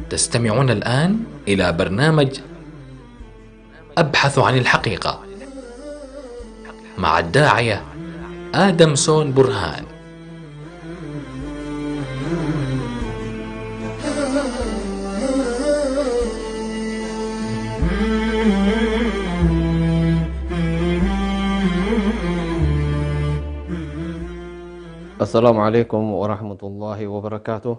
تستمعون الآن إلى برنامج أبحث عن الحقيقة مع الداعية آدمسون برهان. السلام عليكم ورحمة الله وبركاته.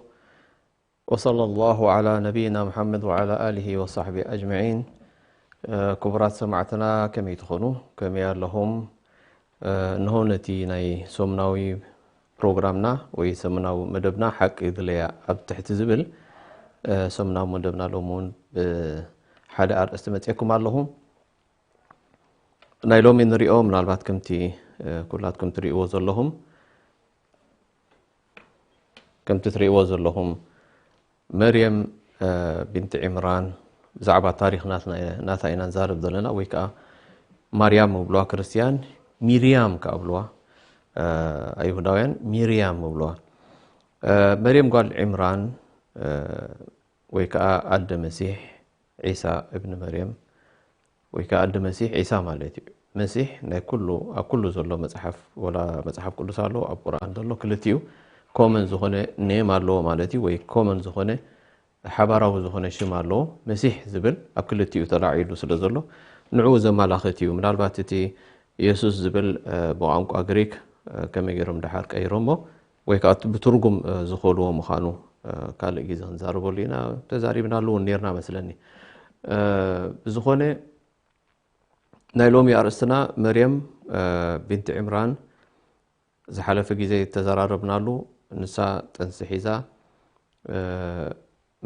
وصلى الله على نبينا محمد وعلى آله وصحبه أجمعين. ክቡራት ሰማዕትና ከመይ ትኾኑ? ከመይ ኣለኹም? እንሆ ነቲ ናይ ሰሙናዊ ፕሮግራምና ወይ ሰሙናዊ መደብና ሓቂ ድለያ ኣብ ትሕቲ ዝብል ሰሙናዊ መደብና ሎሚ እውን ብሓደ ኣርእስቲ መፅኤኩም ኣለኹ። ናይ ሎሚ ንሪኦ ምናልባት ከምቲ ኩላትኩም ትሪእዎ ዘለኹም ከምቲ ትሪእዎ ዘለኹም መርየም ቢንቲ ዕምራን ብዛዕባ ታሪኽ ናታ ኢና ንዛረብ ዘለና ወይ ከዓ ማርያም ይብልዋ ክርስትያን ሚርያም ከዓ ብልዋ ኣይሁዳውያን ሚርያም ይብልዋ። መርየም ጓል ዕምራን ወይ ከዓ ኣደ መሲሕ ዒሳ እብኒ መርየም ወይ ከዓ ኣደ መሲሕ ዒሳ ማለት እዩ። መሲሕ ናይ ኩሉ ኣብ ኩሉ ዘሎ መፅሓፍ ወላ መፅሓፍ ቅዱስ ኣሎ ኣብ ቁርኣን ዘሎ ክልቲኡ ኮመን ዝኾነ ኔም ኣለዎ ማለት እዩ ወይ ኮመን ዝኾነ ሓባራዊ ዝኾነ ሽም ኣለዎ። መሲሕ ዝብል ኣብ ክልቲኡ ተላዒሉ ስለ ዘሎ ንዕኡ ዘመላኽት እዩ። ምናልባት እቲ የሱስ ዝብል ብቋንቋ ግሪክ ከመይ ገይሮም ደሓር ቀይሮሞ ወይ ከዓ ብትርጉም ዝኸልዎ ምዃኑ ካልእ ግዜ ክንዛረበሉ ኢና። ተዛሪብናሉ እውን ነርና መስለኒ። ብዝኾነ ናይ ሎሚ ኣርእስትና መርየም ቢንቲ ዕምራን ዝሓለፈ ግዜ ተዘራረብናሉ። ንሳ ጥንሲ ሒዛ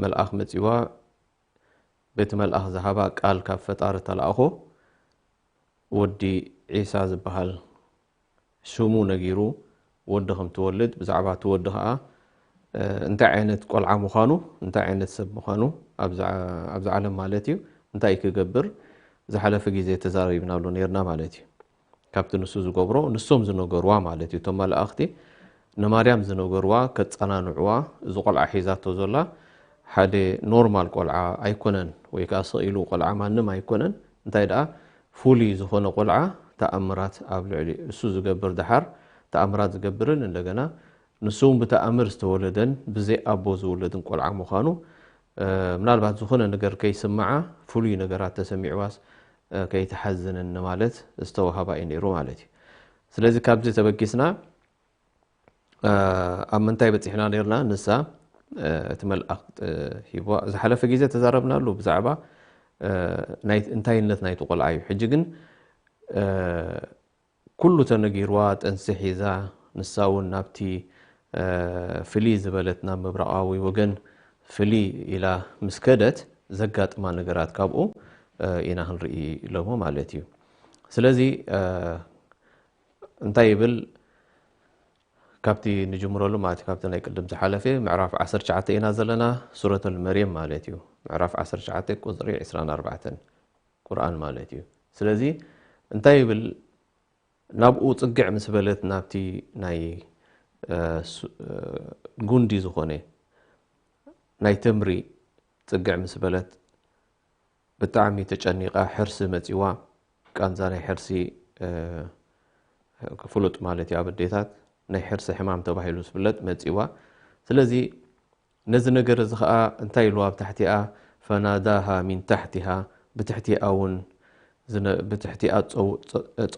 መልኣኽ መፂዋ በቲ መልኣኽ ዝሃባ ቃል ካብ ፈጣሪ ተላእኾ ወዲ ዒሳ ዝበሃል ሽሙ ነጊሩ ወዲ ከም ትወልድ ብዛዕባ እቲ ወዲ ከዓ እንታይ ዓይነት ቆልዓ ምዃኑ እንታይ ዓይነት ሰብ ምዃኑ ኣብዚ ዓለም ማለት እዩ እንታይ ክገብር ዝሓለፈ ግዜ ተዛሪብናሉ ነርና ማለት እዩ። ካብቲ ንሱ ዝገብሮ ንሶም ዝነገርዋ ማለት እዩ። እቶም መላእኽቲ ንማርያም ዝነገርዋ ከጸናንዕዋ እዚ ቆልዓ ሒዛቶ ዘላ ሓደ ኖርማል ቆልዓ ኣይኮነን ወይ ከዓ ስቕ ኢሉ ቆልዓ ማንም ኣይኮነን። እንታይ ደኣ ፍሉይ ዝኾነ ቆልዓ ተኣምራት ኣብ ልዕሊ እሱ ዝገብር ደሓር ተኣምራት ዝገብርን እንደገና ንሱ እውን ብተኣምር ዝተወለደን ብዘይ ኣቦ ዝውለድን ቆልዓ ምዃኑ ምናልባት ዝኾነ ነገር ከይስምዓ ፍሉይ ነገራት ተሰሚዕዋስ ከይትሓዝንን ንማለት ዝተዋህባ እዩ ነይሩ ማለት እዩ። ስለዚ ካብዚ ተበጊስና ኣብ ምንታይ በፂሕና ነርና? ንሳ እቲ መልኣኽ ሂቦ ዝሓለፈ ግዜ ተዛረብናሉ ብዛዕባ እንታይነት ናይቲ ቆልዓ እዩ። ሕጂ ግን ኩሉ ተነጊርዋ ጥንሲ ሒዛ ንሳ እውን ናብቲ ፍልይ ዝበለት ናብ ምብራቓዊ ወገን ፍልይ ኢላ ምስ ከደት ዘጋጥማ ነገራት ካብኡ ኢና ክንርኢ ኢሎሞ ማለት እዩ። ስለዚ እንታይ ይብል ካብቲ ንጅምረሉ ማለት ካብቲ ናይ ቅድም ዝሓለፈ ምዕራፍ ዓሰርተ ትሽዓተ ኢና ዘለና ሱረተል መርየም ማለት እዩ። ምዕራፍ ዓሰርተ ትሽዓተ ቁፅሪ ዕስራን ኣርባዕተን ቁርኣን ማለት እዩ። ስለዚ እንታይ ይብል ናብኡ ፅግዕ ምስ በለት ናብቲ ናይ ጉንዲ ዝኾነ ናይ ተምሪ ፅግዕ ምስ በለት ብጣዕሚ ተጨኒቓ ሕርሲ መፂዋ። ቃንዛ ናይ ሕርሲ ፍሉጥ ማለት እዩ ኣብ ኣዴታት ናይ ሕርሲ ሕማም ተባሂሉ ዝፍለጥ መፂዋ። ስለዚ ነዚ ነገር እዚ ከዓ እንታይ ኢልዋ ኣብ ታሕቲኣ ፈናዳሃ ሚን ታሕቲሃ ብትሕቲኣ እውን ብትሕቲኣ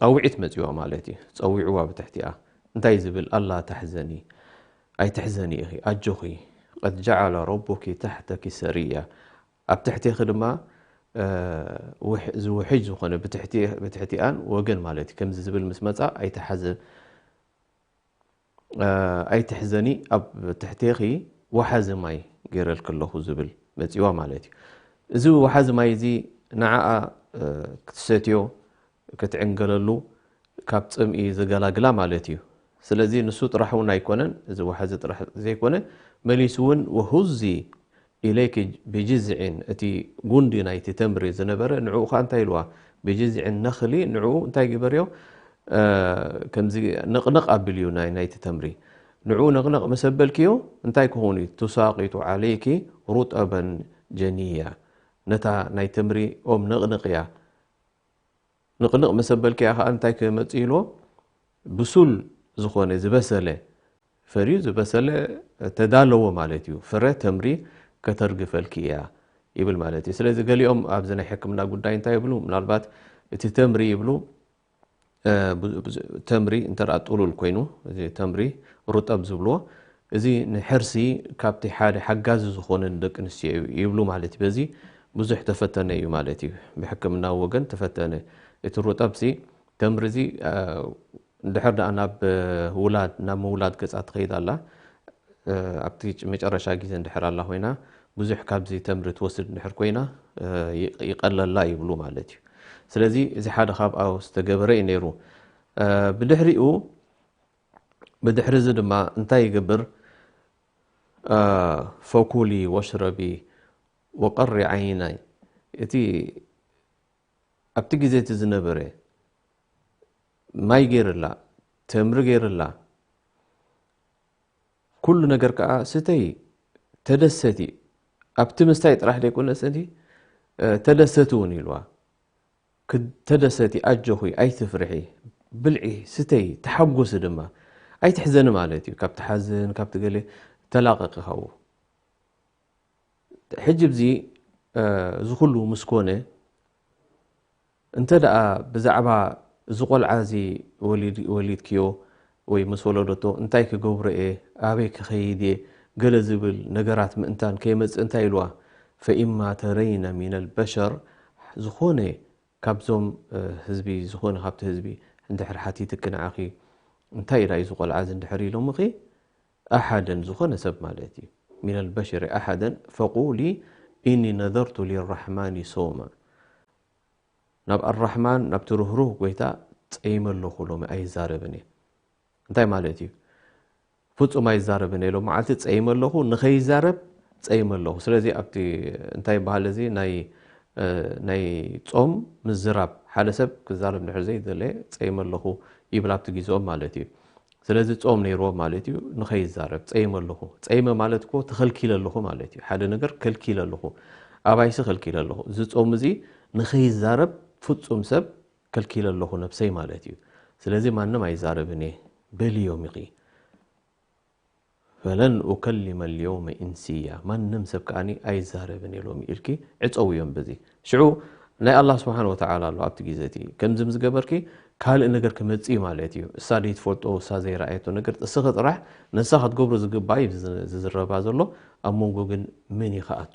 ፃውዒት መፂዋ ማለት እዩ። ፀዊዕዋ ብትሕቲኣ እንታይ ዝብል ኣላ ታሕዘኒ ኣይትሕዘኒ ኢኺ ኣጆኺ ቀድ ጀዓለ ረቡኪ ታሕተኪ ሰርያ ኣብ ትሕቴኺ ድማ ዝውሕጅ ዝኾነ ብትሕቲኣን ወገን ማለት እዩ ከምዚ ዝብል ምስ መፃ ኣይትሓዘ ኣይትሕዘኒ ኣብ ትሕቴኺ ወሓዚ ማይ ገይረልኪ ኣለኹ ዝብል መፂዋ ማለት እዩ። እዚ ወሓዚ ማይ እዚ ንዓኣ ክትሰትዮ ክትዕንገለሉ ካብ ፅምኢ ዝገላግላ ማለት እዩ። ስለዚ ንሱ ጥራሕ እውን ኣይኮነን፣ እዚ ወሓዚ ጥራሕ ዘይኮነ መሊሱ እውን ወሁዚ ኢለይኪ ብጅዝዒን እቲ ጉንዲ ናይቲ ተምሪ ዝነበረ ንዕኡ ከዓ እንታይ ኢልዋ ብጅዝዒ ነኽሊ ንዕኡ እንታይ ግበርዮ? ከምዚ ነቕነቕ ኣብልዩ ናይ ናይቲ ተምሪ። ንዕኡ ነቕነቕ ምስ ኣበልክዮ እንታይ ክኸውን እዩ? ቱሳቂጡ ዓለይኪ ሩጠበን ጀንያ። ነታ ናይ ተምሪ ኦም ነቕንቕያ። ንቕንቕ ምስ ኣበልክያ ከኣ እንታይ ክመጽእ ኢልዎ? ብሱል ዝኾነ ዝበሰለ፣ ፈርዩ ዝበሰለ፣ ተዳለዎ ማለት እዩ። ፍረ ተምሪ ከተርግፈልኪ እያ ይብል ማለት እዩ። ስለዚ ገሊኦም ኣብዚ ናይ ሕክምና ጉዳይ እንታይ ይብሉ? ምናልባት እቲ ተምሪ ይብሉ፣ እ፣ ብዙ- ብዙ- ተምሪ እንተ ደኣ ጥሉል ኮይኑ፣ እዚ ተምሪ ሩጠብ ዝብልዎ፣ እዚ ንሕርሲ ካብቲ ሓደ ሓጋዚ ዝኾነ ንደቂ ኣንስትዮ እዩ ይብሉ ማለት እዩ። በዚ ብዙሕ ተፈተነ እዩ ማለት እዩ። ብሕክምና ወገን ተፈተነ። እቲ ሩጠብሲ ተምሪ እዚ፣ እ፣ እንድሕር ደኣ ናብ፣ እ፣ ውላድ፣ ናብ ምውላድ ገጻ ትኸይድ ኣላ፣ እ፣ ኣብቲ ጭ- መጨረሻ ግዜ እንድሕር ኣላ ኮይና፣ ብዙሕ ካብዚ ተምሪ ትወስድ እንድሕር ኮይና፣ እ፣ ይቕ- ይቐለላ ይብሉ ማለት እዩ። ስለዚ እዚ ሓደ ካብኣ ዝተገበረ እዩ ነይሩ። እ፣ ብድሕሪኡ ብድሕሪ እዚ ድማ እንታይ ይገብር? እ፣ ፈኩሊ ወሽረቢ ወቀሪ ዓይናይ፣ እቲ ኣብቲ ግዜ እቲ ዝነበረ ማይ ገይርላ፣ ተምሪ ገይርላ፣ ኩሉ ነገር ከኣ ስተይ፣ ተደሰቲ። ኣብቲ ምስታይ ጥራሕ ዘይኮነ ሰቲ፣ እ፣ ተደሰቲ እውን ኢልዋ። ክድ- ተደሰቲ፣ ኣጆኺ፣ ኣይትፍርሒ፣ ብልዒ፣ ስተይ፣ ተሓጎሲ ድማ። ኣይትሕዘኒ ማለት እዩ። ካብቲ ሓዘን፣ ካብቲ ገለ ተላቐቂ ካብኡ። ሕጂ ብዚ፣ እ፣ እዚ ኩሉ ምስ ኮነ፣ እንተ ደኣ ብዛዕባ እዚ ቆልዓ እዚ ወሊድ- ወሊድክዮ ወይ ምስ ወለደቶ እንታይ ክገብሮ እየ፣ ኣበይ ክኸይድ እየ፣ ገለ ዝብል ነገራት ምእንታን ከይመጽእ እንታይ ኢልዋ? ፈኢማ ተረይነ ሚነል በሸር፣ ዝኾነ ካብዞም፣ እ፣ ህዝቢ፣ ዝኾነ ካብቲ ህዝቢ እንድሕር ሓቲትኪ ንዓኺ እንታይ ኢላ እዩ እዚ ቆልዓ እዚ እንድሕር ኢሎምኺ፣ ኣሓደን ዝኾነ ሰብ ማለት እዩ፣ ሚነል በሸሪ ኣሓደን ፈቁሊ ኢኒ ነዘርቱ ሊራሕማኒ ሶማ፣ ናብ ኣራሕማን ናብቲ ርህሩህ ጎይታ ጸይመ ኣለኹ፣ ሎሚ ኣይዛረብን እየ። እንታይ ማለት እዩ? ፍጹም ኣይዛረብን እየ፣ ሎም መዓልቲ ጸይመ ኣለኹ፣ ንኸይዛረብ ጸይመ ኣለኹ። ስለዚ ኣብቲ እንታይ ይበሃል እዚ ናይ፣ እ፣ ናይ ጾም ምዝራብ፣ ሓደ ሰብ ክዛረብ እንድሕር ዘይደለየ ጸይመ ኣለኹ ይብል ኣብቲ ግዜኦም ማለት እዩ። ስለዚ ጾም ነይርዎ ማለት እዩ፣ ንኸይዛረብ ጸይመ ኣለኹ። ጸይመ ማለት እኮ ተኸልኪለ ኣለኹ ማለት እዩ። ሓደ ነገር ከልኪለ ኣለኹ፣ ኣባይሲ ከልኪለ ኣለኹ። እዚ ጾም እዚ ንኸይዛረብ ፍጹም ሰብ ከልኪለ ኣለኹ ነብሰይ ማለት እዩ። ስለዚ ማንም ኣይዛረብን እየ በልዮም ኢኺ። ፈለን ኡከሊመ ልየውመ ኢንስያ፣ ማንም ሰብ ከኣኒ ኣይዛረብን እየ ሎሚ ኢልኪ ዕጸውዮም በዚ። ሽዑ ናይ ኣላህ ስብሓን ወተዓላ ኣሎ ኣብቲ ግዜ እቲ። ከምዚ ምስ ገበርኪ ካልእ ነገር ክመጽእ እዩ ማለት እዩ። እሳ ዘይትፈልጦ፣ እሳ ዘይረኣየቶ ነገር እስኺ ጥራሕ ንሳ ክትገብሮ ዝግባእ እዩ ዝዝ- ዝዝረባ ዘሎ። ኣብ መንጎ ግን መን እዩ ክኣቱ?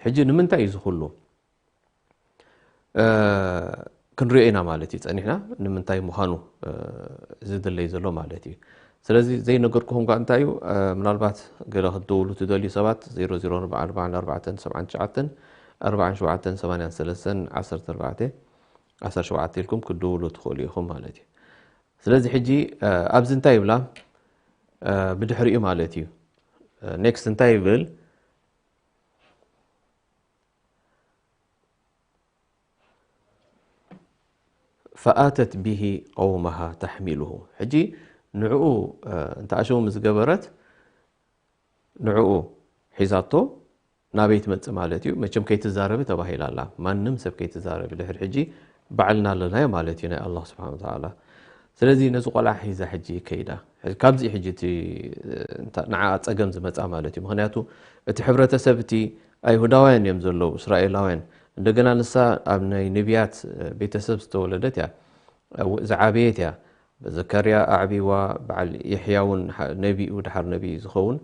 ሕጂ ንምንታይ እዩ ዝኹሉ? እ፣ ክንሪኦ ኢና ማለት እዩ ጸኒሕና ንምንታይ ምዃኑ፣ እ፣ ዝድለይ ዘሎ ማለት እዩ። ስለዚ ዘይነገርኩኹም ጓ እንታይ እዩ፣ እ፣ ምናልባት ገለ ክትደውሉ ትደልዩ ሰባት ዜሮ ዜሮ ኣርባዓ ኣርባዓ ኣርባዕተ ሰብዓ ትሽዓተ ኣርባዓ ሸውዓተ ሰማንያ ሰለስተ ዓሰርተ ኣርባዕተ ዓሰርተ ሸውዓተ ኢልኩም ክትደውሉ ትኽእሉ ኢኹም ማለት እዩ። ስለዚ ሕጂ፣ እ፣ ኣብዚ እንታይ ይብላ፣ እ፣ ብድሕሪኡ ማለት እዩ፣ እ፣ ኔክስት እንታይ ይብል? ፈኣተት ብሂ ቀውመሃ ተሕሚሉሁ። ሕጂ ንዕኡ፣ እ፣ እንተ ኣሸው ምስ ገበረት ንዕኡ ሒዛቶ ናበይ ትመጽእ ማለት እዩ? መቸም ከይትዛረቢ ተባሂላ ኣላ። ማንም ሰብ ከይትዛረቢ ድሕሪ ሕጂ ባዕልና ኣለናዮ ማለት እዩ ናይ ኣላህ ስብሓን ወተዓላ። ስለዚ ነዚ ቆልዓ ሒዛ ሕጂ ከይዳ። ሕጂ ካብዚ ሕጂ እቲ፣ እ፣ እንታ- ንዓ ጸገም ዝመጻ ማለት እዩ። ምኽንያቱ እቲ ሕብረተሰብ እቲ ኣይሁዳውያን እዮም ዘለዉ፣ እስራኤላውያን። እንደገና ንሳ ኣብ ናይ ነቢያት፣ እ፣ ቤተሰብ ዝተወለደት እያ፣ እ፣ ዝዓበየት እያ። ዘከርያ ኣዕቢዋ፣ በዓል የሕያ እውን ሓ- ነቢኡ ድሓር ነቢ ዝኸውን።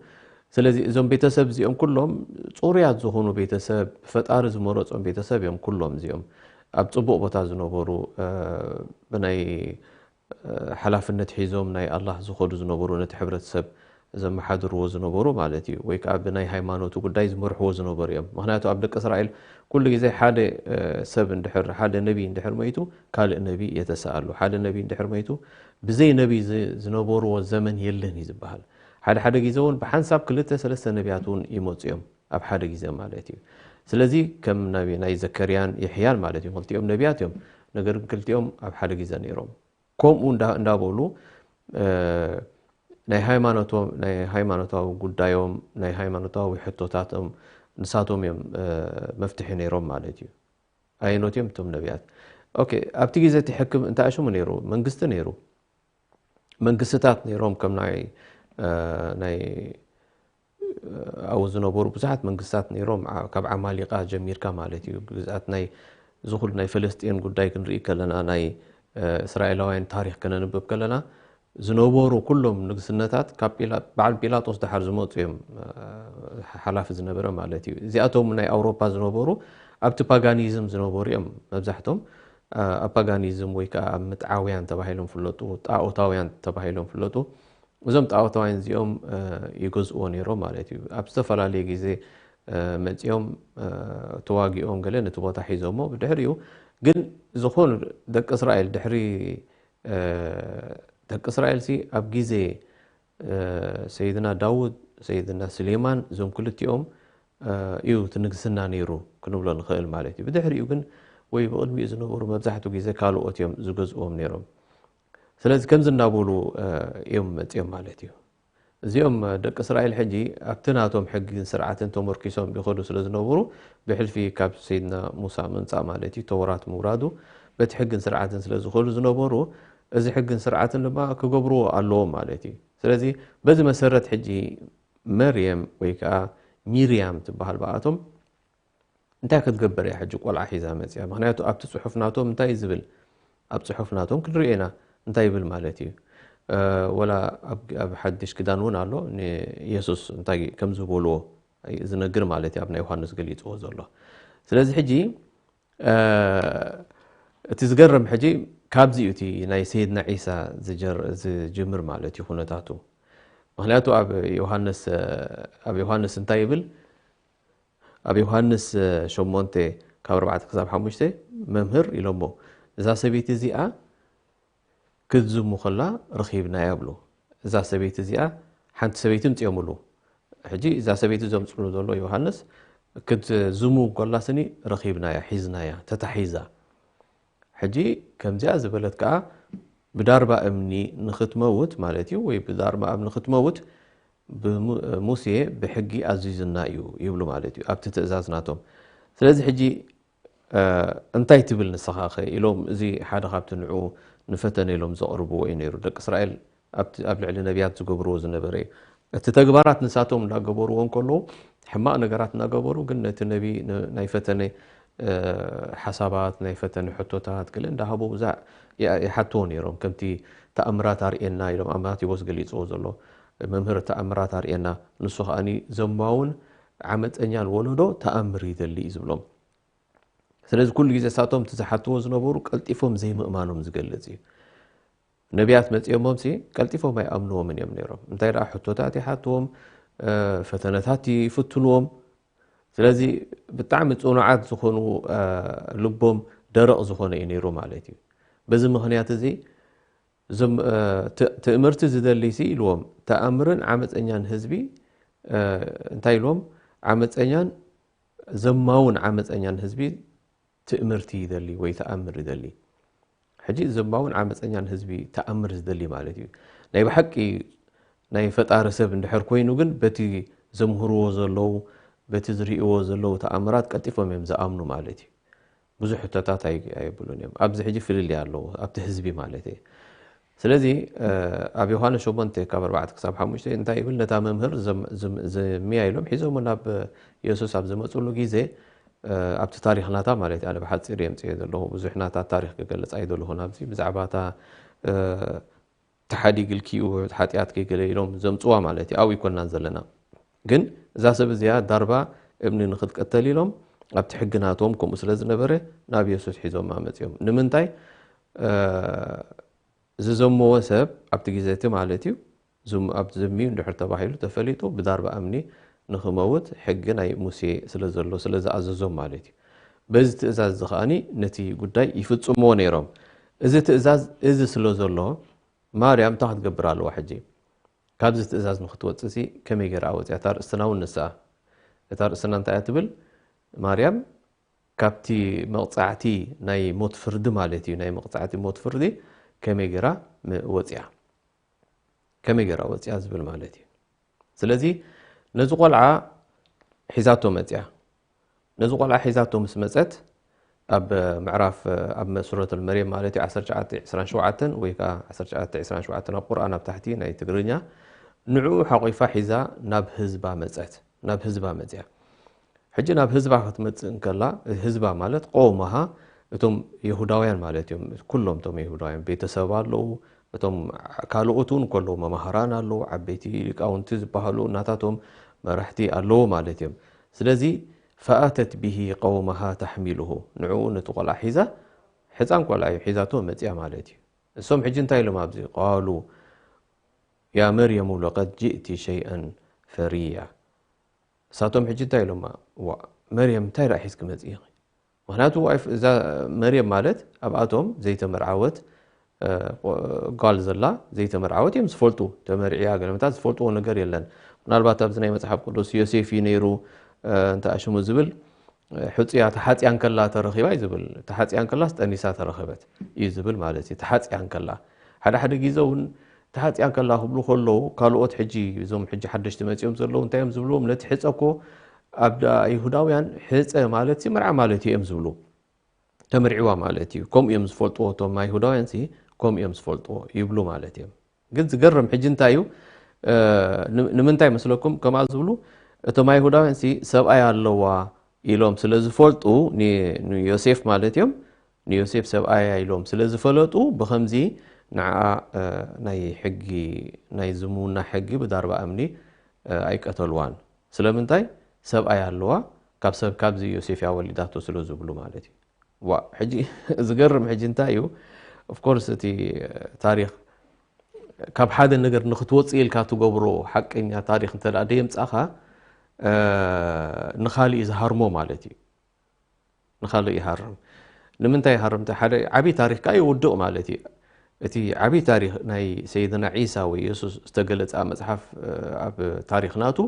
ስለዚ እዞም ቤተሰብ እዚኦም ኩሎም ጽሩያት ዝኾኑ ቤተሰብ፣ ፈጣሪ ዝመረጾም ቤተሰብ እዮም ኩሎም እዚኦም። ኣብ ጽቡቕ ቦታ ዝነበሩ፣ እ፣ ብናይ፣ እ፣ ሓላፍነት ሒዞም ናይ ኣላህ ዝኸዱ ዝነበሩ፣ ነቲ ሕብረተሰብ ዘመሓድርዎ ዝነበሩ ማለት እዩ። ወይ ከኣ ብናይ ሃይማኖቱ ጉዳይ ዝመርሕዎ ዝነበሩ እዮም። ምኽንያቱ ኣብ ደቂ እስራኤል ኩሉ ግዜ ሓደ፣ እ፣ ሰብ እንድሕር፣ ሓደ ነቢ እንድሕር መይቱ ካልእ ነቢ የተሰኣሉ። ሓደ ነቢ እንድሕር መይቱ ብዘይ ነቢ ዝ- ዝነበርዎ ዘመን የለን እዩ ዝበሃል። ሓደ ሓደ ግዜ እውን ብሓንሳብ ክልተ ሰለስተ ነቢያት እውን ይመፁ እዮም ኣብ ሓደ ግዜ ማለት እዩ። ስለዚ ከም ነቢ ናይ ዘከርያን የሕያን ማለት እዩ፣ ክልቲኦም ነቢያት እዮም። ነገር ግን ክልቲኦም ኣብ ሓደ ግዜ ነይሮም። ከምኡ እንዳ- እንዳበሉ እ፣ ናይ ሃይማኖቶም ናይ ሃይማኖታዊ ጉዳዮም ናይ ሃይማኖታዊ ሕቶታቶም ንሳቶም እዮም እ፣ መፍትሒ ነይሮም ማለት እዩ። ኣየኖት እዮም እቶም ነቢያት? ኦኬ፣ ኣብቲ ግዜ እቲ ሕክም እንታይ ሽሙ ነይሩ? መንግስቲ ነይሩ። መንግስትታት ነይሮም፣ ከም ናይ እ፣ ናይ ኣብኡ ዝነበሩ ብዙሓት መንግስታት ነይሮም። ዓ- ካብ ዓማሊቃ ጀሚርካ ማለት እዩ። ግዝኣት ናይ ዝኹሉ ናይ ፈለስጢን ጉዳይ ክንርኢ ከለና ናይ እ፣ እስራኤላውያን ታሪክ ከነንብብ ከለና ዝነበሩ ኩሎም ንግስነታት ካብ ጲላ- በዓል ጲላጦስ ድሓር ዝመፁ እዮም እ፣ ሓላፊ ዝነበረ ማለት እዩ። እዚኣቶም ናይ ኣውሮፓ ዝነበሩ ኣብቲ ፓጋኒዝም ዝነበሩ እዮም መብዛሕቶም እ፣ ኣብ ፓጋኒዝም ወይ ከዓ ኣብ ምጥዓውያን ተባሂሎም ፍለጡ፣ ጣኦታውያን ተባሂሎም ፍለጡ። እዞም ጣኦታውያን እዚኦም እ፣ ይገዝእዎ ነይሮም ማለት እዩ። ኣብ ዝተፈላለየ ግዜ እ፣ መፂኦም እ፣ ተዋጊኦም ገለ ነቲ ቦታ ሒዞሞ ብድሕሪኡ ግን ዝኾኑ ደቂ እስራኤል ድሕሪ እ፣ ደቂ እስራኤል ሲ ኣብ ግዜ እ፣ ሰይድና ዳውድ ሰይድና ስሌማን እዞም ክልቲኦም እ፣ እዩ እቲ ንግስና ነይሩ ክንብሎ ንኽእል ማለት እዩ። ብድሕሪኡ ግን ወይ ብቕድሚኡ ዝነበሩ መብዛሕትኡ ግዜ ካልኦት እዮም ዝገዝእዎም ነይሮም። ስለዚ ከምዚ እናበሉ እ፣ እዮም መፂኦም ማለት እዩ። እዚኦም ደቂ እስራኤል ሕጂ ኣብቲ ናቶም ሕግን ስርዓትን ተመርኪሶም ይኸዱ ስለ ዝነበሩ ብሕልፊ ካብ ሰይድና ሙሳ ምምፃእ ማለት እዩ ተውራት ምውራዱ በቲ ሕግን ስርዓትን ስለ ዝኸዱ ዝነበሩ እዚ ሕግን ስርዓትን ድማ ክገብርዎ ኣለዎም ማለት እዩ። ስለዚ በዚ መሰረት ሕጂ መርየም ወይ ከዓ ሚርያም ትበሃል ብኣቶም እንታይ ክትገብር እያ ሕጂ ቆልዓ ሒዛ መፅያ? ምክንያቱ ኣብቲ ፅሑፍ ናቶም እንታይ ዝብል ኣብ ፅሑፍ ናቶም ክንሪኦ ኢና እንታይ ይብል ማለት እዩ። ወላ ኣብ ሓድሽ ክዳን እውን ኣሎ ንየሱስ እንታይ ከም ዝበልዎ ዝነግር ማለት እዩ ኣብ ናይ ዮሃንስ ገሊፅዎ ዘሎ። ስለዚ ሕጂ እቲ ዝገርም ሕጂ ካብዚ እዩ እቲ ናይ ሰይድና ዒሳ ዝጅምር ማለት እዩ ኩነታቱ። ምክንያቱ ኣብ ዮሃንስ ኣብ ዮሃንስ እንታይ ይብል? ኣብ ዮሃንስ ሸሞንተ ካብ ኣርባዕተ ክሳብ ሓሙሽተ መምህር ኢሎሞ እዛ ሰበይቲ እዚኣ ክትዝሙ ከላ ረኺብናያ ብሎ። እዛ ሰበይቲ እዚኣ ሓንቲ ሰበይቲ ምፅኦምሉ። ሕጂ እዛ ሰበይቲ ዘምፅሉ ዘሎ ዮሃንስ ክትዝሙ ከላ ስኒ ረኺብናያ፣ ሒዝናያ፣ ተታሒዛ። ሕጂ ከምዚኣ ዝበለት ከዓ ብዳርባ እምኒ ንክትመውት ማለት እዩ፣ ወይ ብዳርባ እምኒ ክትመውት ብሙ- ሙሴ ብሕጊ ኣዚዙና እዩ ይብሉ ማለት እዩ ኣብቲ ትእዛዝ ናቶም። ስለዚ ሕጂ እንታይ ትብል ንስኻ ከ ኢሎም እዚ ሓደ ካብቲ ንዑ ንፈተነ ኢሎም ዘቕርብዎ እዩ ነይሩ። ደቂ እስራኤል ኣብቲ- ኣብ ልዕሊ ነቢያት ዝገብርዎ ዝነበረ እዩ። እቲ ተግባራት ንሳቶም እናገበርዎ እንከለዉ ሕማቕ ነገራት እናገበሩ ግን ነቲ ነቢ ን- ናይ ፈተነ ሓሳባት ናይ ፈተነ ሕቶታት ገለ እንዳሃቡ እዛ ይሓትዎ ነይሮም። ከምቲ ተኣምራት ኣርእየና ኢሎም ኣብ ማቴዎስ ገሊፅዎ ዘሎ መምህር ተኣምራት ኣርእየና ንሱ ከዓኒ ዘማውን ዓመፀኛን ወለዶ ተኣምር ይደሊ እዩ ዝብሎም። ስለዚ ኩሉ ግዜ ሳቶም እቲ ዝሓትዎ ዝነበሩ ቀልጢፎም ዘይምእማኖም ዝገልፅ እዩ። ነቢያት መፂኦሞም ሲ ቀልጢፎም ኣይኣምንዎምን እዮም ነይሮም። እንታይ ደኣ ሕቶታት ይሓትዎም፣ ፈተነታት ይፍትንዎም። ስለዚ ብጣዕሚ ፅኑዓት ዝኾኑ ልቦም ደረቕ ዝኾነ እዩ ነይሩ ማለት እዩ። በዚ ምኽንያት እዚ ትእምርቲ ዝደሊ ሲ ኢልዎም ተኣምርን ዓመፀኛን ህዝቢ እንታይ ኢልዎም ዓመፀኛን ዘማውን ዓመፀኛን ህዝቢ ትእምርቲ ይደሊ ወይ ተኣምር ይደሊ። ሕጂ ዘማውን ዓመፀኛን ህዝቢ ተኣምር ዝደሊ ማለት እዩ። ናይ ብሓቂ ናይ ፈጣሪ ሰብ እንድሕር ኮይኑ ግን በቲ ዘምህርዎ ዘለዉ በቲ ዝርእይዎ ዘለዉ ተኣምራት ቀልጢፎም እዮም ዝኣምኑ ማለት እዩ። ብዙሕ ሕቶታት ኣይ- ኣየብሉን እዮም። ኣብዚ ሕጂ ፍልልይ ኣለዎ ኣብቲ ህዝቢ ማለት እየ። ስለዚ ኣብ ዮሃንስ ሸሞንተ ካብ ኣርባዕተ ክሳብ ሓሙሽተ እንታይ ይብል? ነታ መምህር ዘም- ዝም- ዝምያ ኢሎም ሒዞም ናብ የሱስ ኣብ ዝመፅሉ ግዜ ኣብቲ ታሪክ ናታ ማለት ኣነ ብሓፂር የምፅዮ ዘለኹ ብዙሕ ናታ ታሪክ ክገልፅ ኣይደለኹን ኣብዚ ብዛዕባ እታ ተሓዲግልኪ ሓጢኣትኪ ገለ ኢሎም ዘምፅዋ ማለት እዩ ኣብኡ ይኮናን ዘለና ግን እዛ ሰብ እዚኣ ዳርባ እምኒ ንክትቀተል ኢሎም ኣብቲ ሕጊ ናቶም ከምኡ ስለ ዝነበረ ናብ የሱስ ሒዞማ መፅኦም ንምንታይ ዝዘመወ ሰብ ኣብቲ ግዜ እቲ ማለት እዩ ኣብ ዘምዩ እንድሕር ተባሂሉ ተፈሊጡ ብዳርባ እምኒ ንክመውት ሕጊ ናይ ሙሴ ስለ ዘሎ ስለ ዝኣዘዞም ማለት እዩ በዚ ትእዛዝ እዚ ከዓኒ ነቲ ጉዳይ ይፍፅምዎ ነይሮም እዚ ትእዛዝ እዚ ስለ ዘሎ ማርያም እንታይ ክትገብር ኣለዋ ሕጂ ካብዚ ትእዛዝ ንክትወፅእ ሲ ከመይ ገይራ ወፅያ እታ ርእስትና እውን ንስኣ እታ ርእስና እንታይ እያ ትብል ማርያም ካብቲ መቕጻዕቲ ናይ ሞት ፍርዲ ማለት እዩ፣ ናይ መቕጻዕቲ ሞት ፍርዲ ከመይ ገይራ ም-፣ ወጺኣ፣ ከመይ ገይራ ወጺኣ ዝብል ማለት እዩ። ስለዚ ነዚ ቆልዓ ሒዛቶ መጺኣ። ነዚ ቆልዓ ሒዛቶ ምስ መጸት፣ ኣብ ምዕራፍ፣ ኣብ ሱረት መርየም ማለት እዩ፣ ዓሰርተ ትሽዓተ ዕስራን ሸውዓተን ወይ ከኣ ዓሰርተ ትሽዓተ ዕስራን ሸውዓተን ኣብ ቁርኣን ኣብ ታሕቲ ናይ ትግርኛ፣ ንዕኡ ሓቂፋ ሒዛ ናብ ህዝባ መጸት፣ ናብ ህዝባ መጺኣ። ሕጂ ናብ ህዝባ ክትመጽእ እንከላ፣ ህዝባ ማለት ቀውመሃ፣ እቶም የሁዳውያን ማለት እዮም። ኩሎም እቶም የሁዳውያን ቤተሰብ ኣለዉ፣ እቶም ካልኦት እውን ከለዉ፣ መማህራን ኣለዉ፣ ዓበይቲ ሊቃውንቲ ዝበሃሉ ናታቶም መራሕቲ ኣለዉ ማለት እዮም። ስለዚ ፈኣተት ብሂ ቀውመሃ ተሕሚሉሁ፣ ንዕኡ ነቲ ቆልዓ ሒዛ፣ ሕፃን ቆልዓ እዩ ሒዛቶ መጺኣ ማለት እዩ። እሶም ሕጂ እንታይ ኢሎም ኣብዚ? ቃሉ ያ መርየሙ ለቀድ ጅእቲ ሸይአን ፈርያ። እሳቶም ሕጂ እንታይ ኢሎማ? ዋ መርየም እንታይ ደኣ ሒዝኪ መጺእኺ? ምኽንያቱ ዋይፍ-፣ እዛ መርየም ማለት ኣብኣቶም ዘይተመርዓወት፣ እ፣ ጓል ዘላ ዘይተመርዓወት እዮም ዝፈልጡ። ተመርዕያ ገለመታት ዝፈልጥዎ ነገር የለን። ምናልባት ኣብዚ ናይ መጽሓፍ ቅዱስ ዮሴፍ እዩ ነይሩ፣ እ፣ እንተ ኣሽሙ ዝብል፣ እ፣ ሕጹያ ተሓጽያ እንከላ ተረኺባ እዩ ዝብል። ተሓጽያ እንከላስ ጠኒሳ ተረኸበት እዩ ዝብል ማለት እዩ። ተሓጽያ እንከላ። ሓደ ሓደ ግዜ እውን ተሓጽያ እንከላ ክብሉ ከለዉ፣ ካልኦት ሕጂ እዞም ሕጂ ሓደሽቲ መጺኦም ዘለዉ እንታይ እዮም ዝብልዎም? ነቲ ሕጸ እኮ ኣብ ዳ-፣ ይሁዳውያን ሕጸ ማለት ሲ መርዓ ማለት እዩ እዮም ዝብሉ። ተመርዒዋ ማለት እዩ። ከምኡ እዮም ዝፈልጥዎ እቶም ኣይሁዳውያን ሲ፣ ከምኡ እዮም ዝፈልጥዎ ይብሉ ማለት እዮም። ግን ዝገርም ሕጂ እንታይ እዩ? እ፣ ን-፣ ንምንታይ መስለኩም ከምኣ ዝብሉ? እቶም ኣይሁዳውያን ሲ ሰብኣይ ኣለዋ ኢሎም ስለ ዝፈልጡ፣ ን-፣ ንዮሴፍ ማለት እዮም፣ ንዮሴፍ ሰብኣያ ኢሎም ስለ ዝፈለጡ፣ ብኸምዚ ንዓኣ፣ እ፣ ናይ ሕጊ፣ ናይ ዝምውና ሕጊ ብዳርባ እምኒ፣ እ፣ ኣይቀተልዋን። ስለምንታይ? ሰብኣያ ኣለዋ፣ ካብ ሰብ፣ ካብዚ ዮሴፍ እያ ወሊዳቶ ስለ ዝብሉ ማለት እዩ። ዋ፣ ሕጂ ዝገርም ሕጂ እንታይ እዩ? ኦፍ ኮርስ እቲ ታሪኽ ካብ ሓደ ነገር ንክትወጽእ ኢልካ ትገብሮ ሓቀኛ ታሪኽ እንተ ደኣ ደየምጻኻ፣ እ፣ ንኻልእ እዩ ዝሃርሞ ማለት እዩ። ንኻልእ ይሃርም። ንምንታይ ይሃርም? እቲ ሓደ ዓብዪ ታሪኽ ከኣ ይውድቕ ማለት እዩ። እቲ ዓብዪ ታሪኽ ናይ ሰይድና ዒሳ ወይ የሱስ ዝተገለጸ ኣብ መጽሓፍ፣ እ፣ ኣብ ታሪኽ ናቱ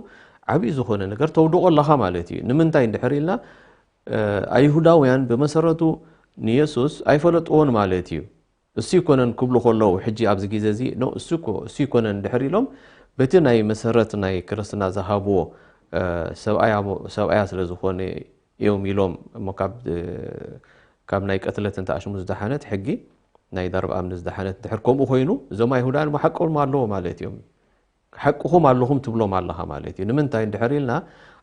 ዓብዪ ዝኾነ ነገር ተውድቖ ኣለኻ ማለት እዩ። ንምንታይ እንድሕር ኢልና፣ እ፣ ኣይሁዳውያን ብመሰረቱ ንየሱስ ኣይፈለጥዎን ማለት እዩ። እሱ ይኮነን ክብሉ ከለዉ፣ ሕጂ ኣብዚ ግዜ እዚ፣ ኖ፣ እሱ እኮ፣ እሱ ይኮነን እንድሕር ኢሎም፣ በቲ ናይ መሰረት ናይ ክርስትና ዝሃብዎ፣ እ፣ ሰብኣያ፣ ሰብኣያ ስለ ዝኾነ እዮም ኢሎም፣ እሞ ካብ፣ እ፣ ካብ ናይ ቅትለት እንተ ኣሽሙ ዝደሓነት ሕጊ፣ ናይ ዳርባ እምኒ ዝደሓነት እንድሕር ከምኡ ኮይኑ፣ እዞም ኣይሁዳውያን እሞ ሓቆም ኣለዎ ማለት እዮም። ሓቅኹም ኣለኹም ትብሎም ኣለኻ ማለት እዩ። ንምንታይ እንድሕር ኢልና፣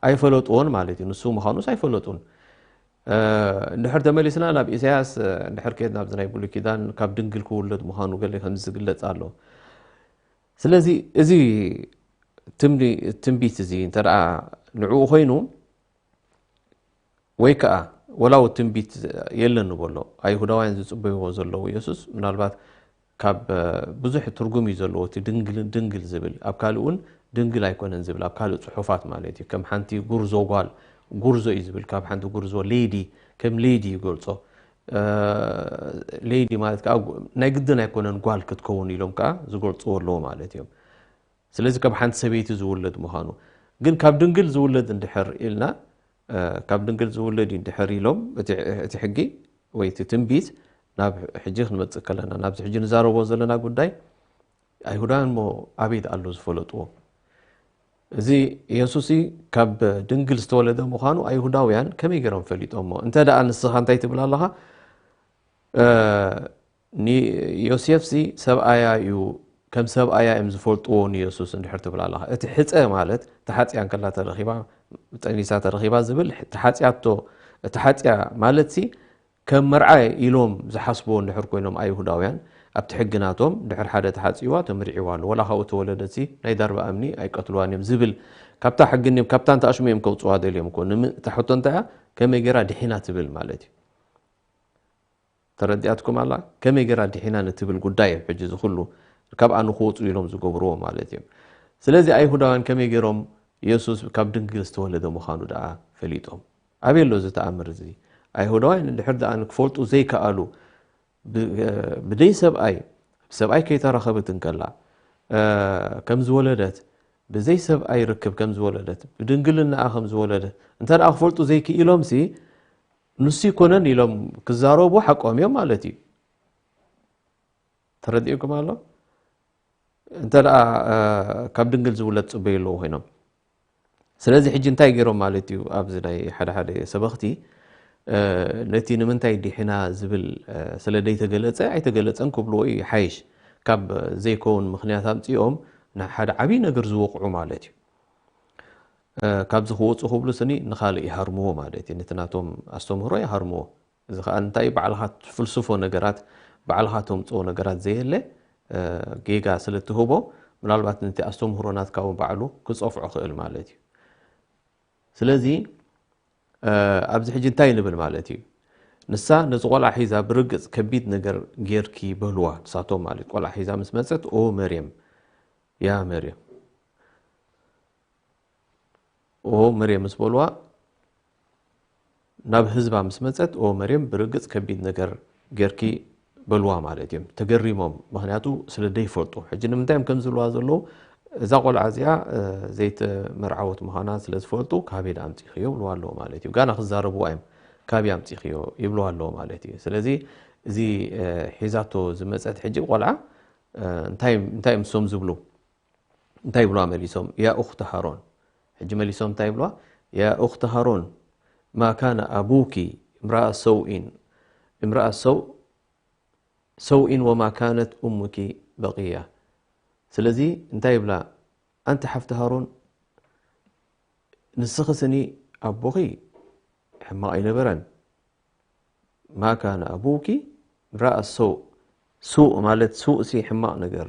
ኣይፈለጥዎን ማለት እዩ። ንሱ ምዃኑስ ኣይፈለጡን። እ፣ እንድሕር ተመሊስና ናብ ኢሳያስ፣ እ፣ እንድሕር ከይድና ኣብዚ ናይ ብሉይ ኪዳን ካብ ድንግል ክውለድ ምዃኑ ገለ ከምዚ ዝግለጽ ኣሎ። ስለዚ እዚ ትምኒ-፣ ትንቢት እዚ እንተ ደኣ ንዕኡ ኮይኑ፣ ወይ ከኣ ወላ እውን ትንቢት የለን ንበሎ፣ ኣይሁዳውያን ዝጽበይዎ ዘለዉ የሱስ ምናልባት ካብ፣ እ፣ ብዙሕ ትርጉም እዩ ዘለዎ። እቲ ድንግል፣ ድንግል ዝብል ኣብ ካልእ እውን ድንግል ኣይኮነን ዝብል ኣብ ካልእ ጽሑፋት ማለት እዩ። ከም ሓንቲ ጉርዞ ጓል፣ ጉርዞ እዩ ዝብል፣ ካብ ሓንቲ ጉርዞ ሌዲ፣ ከም ሌዲ ይገልጾ። እ፣ ሌዲ ማለት ከኣ ጓ-፣ ናይ ግድን ኣይኮነን ጓል ክትከውን ኢሎም ከኣ ዝገልጽዎ ኣለዉ ማለት እዮም። ስለዚ ካብ ሓንቲ ሰበይቲ ዝውለድ ምዃኑ። ግን ካብ ድንግል ዝውለድ እንድሕር ኢልና፣ እ፣ ካብ ድንግል ዝውለድ እዩ እንድሕር ኢሎም፣ እቲ፣ እቲ ሕጊ ወይ እቲ ትንቢት ናብ ሕጂ ክንመጽእ ከለና፣ ናብዚ ሕጂ ንዛረቦ ዘለና ጉዳይ፣ ኣይሁዳውያን እሞ ኣበይ ደኣ ኣሎ ዝፈለጥዎ? እዚ የሱስ ካብ ድንግል ዝተወለደ ምዃኑ ኣይሁዳውያን ከመይ ገይሮም ፈሊጦሞ? እንተ ደኣ ንስኻ እንታይ ትብል ኣለኻ? እ፣ ንዮሴፍሲ ሰብኣያ እዩ፣ ከም ሰብኣያ እዮም ዝፈልጥዎ ንየሱስ እንድሕር ትብል ኣለኻ። እቲ ሕጸ ማለት ተሓጽያ እንከላ ተረኺባ፣ ጠኒሳ ተረኺባ ዝብል ተሓጽያቶ፣ ተሓጽያ ማለትሲ ከም መርዓ ኢሎም ዝሓስብዎ እንድሕር ኮይኖም ኣይሁዳውያን፣ ኣብቲ ሕጊ ናቶም ድሕር ሓደ ተሓጽይዋ ተምርዒዋ ኣሎ፣ ወላ ካብኡ ተወለደትሲ ናይ ዳርባ እምኒ ኣይቀትልዋን እዮም ዝብል፣ ካብታ ሕጊ እኒኦም፣ ካብታ እንተ ኣሽሙ እዮም ከውጽዋ ደልዮም እኮ። ንምን-፣ እታ ሕቶ እንታይ እያ? ከመይ ገይራ ድሒና ትብል ማለት እዩ። ተረዲኣትኩም ኣላ? ከመይ ገይራ ድሒና ንትብል ጉዳይ እዮም ሕጂ እዚ ኩሉ ካብኣ ንክወጹ ኢሎም ዝገብርዎ ማለት እዮም። ስለዚ ኣይሁዳውያን ከመይ ገይሮም የሱስ ካብ ድንግል ዝተወለደ ምዃኑ ደኣ ፈሊጦም? ኣበይ ኣሎ እዚ ተኣምር እዚ? ኣይሁዳውያን እንድሕር ደኣ ንክፈልጡ ዘይከኣሉ፣ ብ-፣ ብደይ ሰብኣይ፣ ሰብኣይ ከይተራኸበት እንከላ፣ እ፣ ከም ዝወለደት፣ ብዘይ ሰብኣይ ርክብ ከም ዝወለደት፣ ብድንግልናኣ ከም ዝወለደት እንተ ደኣ ክፈልጡ ዘይክኢሎምሲ፣ ንሱ ይኮነን ኢሎም ክዛረቡ ሓቆም እዮም ማለት እዩ። ተረዲኡኩም ኣሎ? እንተ ደኣ ካብ ድንግል ዝውለድ ጽበዩ ኣለዉ ኮይኖም። ስለዚ ሕጂ እንታይ ገይሮም ማለት እዩ? ኣብዚ ናይ ሓደ ሓደ ሰበኽቲ ነቲ ንምንታይ ዲሕና ዝብል ስለ ደይተገለጸ ኣይተገለጸን ክብልዎ እዩ ሓይሽ። ካብ ዘይከውን ምኽንያት ኣምጺኦም ንሓደ ዓብዪ ነገር ዝወቕዑ ማለት እዩ። ካብዚ ክወፁ ክብሉ ስኒ ንኻልእ ይሃርምዎ ማለት እዩ። ነቲ ናቶም ኣስተምህሮ ይሃርምዎ። እዚ ከዓ እንታይ ባዕልኻ ትፍልስፎ ነገራት፣ ባዕልኻ ተምፅኦ ነገራት ዘየለ ጌጋ ስለ ትህቦ፣ ምናልባት ነቲ ኣስተምህሮ ናትካ እውን ባዕሉ ክፀፍዖ ክእል ማለት እዩ። ስለዚ ኣብዚ ሕጂ እንታይ ንብል ማለት እዩ? ንሳ ነዚ ቆልዓ ሒዛ ብርግፅ ከቢድ ነገር ጌርኪ በልዋ ንሳቶም ማለት እዩ። ቆልዓ ሒዛ ምስ መፀት ኦ መርየም፣ ያ መርየም፣ ኦ መርየም ምስ በልዋ፣ ናብ ህዝባ ምስ መፀት ኦ መርየም ብርግፅ ከቢድ ነገር ጌርኪ በልዋ ማለት እዮም። ተገሪሞም፣ ምክንያቱ ስለ ደይፈልጡ። ሕጂ ንምንታይ እዮም ከም ዝብልዋ ዘለዉ? እዛ ቆልዓ እዚኣ ዘይተመርዓወት ምዃና ስለ ዝፈልጡ ካበይ ደኣ ኣምፂኽዮ ይብልዋ ኣለዉ ማለት እዩ። ጋና ክዛረብዋ እዮም፣ ካበይ ኣምፂኽዮ ይብልዋ ኣለዉ ማለት እዩ። ስለዚ እዚ ሒዛቶ ዝመፀት ሕጂ ቆልዓ እንታይ እንታይ እዮም ንሶም ዝብሉ? እንታይ ይብልዋ መሊሶም? ያ ኡኽቲ ሃሮን። ሕጂ መሊሶም እንታይ ይብልዋ? ያ ኡኽቲ ሃሮን ማ ካነ ኣቡኪ እምረኣ ሰውኢን እምረኣ ሰው ሰውኢን ወማ ካነት ኡሙኪ በቂያ። ስለዚ እንታይ ይብላ? ኣንቲ ሓፍቲ ሃሮን፣ ንስኺ ስኒ ኣቦኺ ሕማቕ ኣይነበረን። ማ ካነ ኣቡኪ እምረኣ ሰው። ሱእ ማለት ሱእ ሲ ሕማቕ ነገር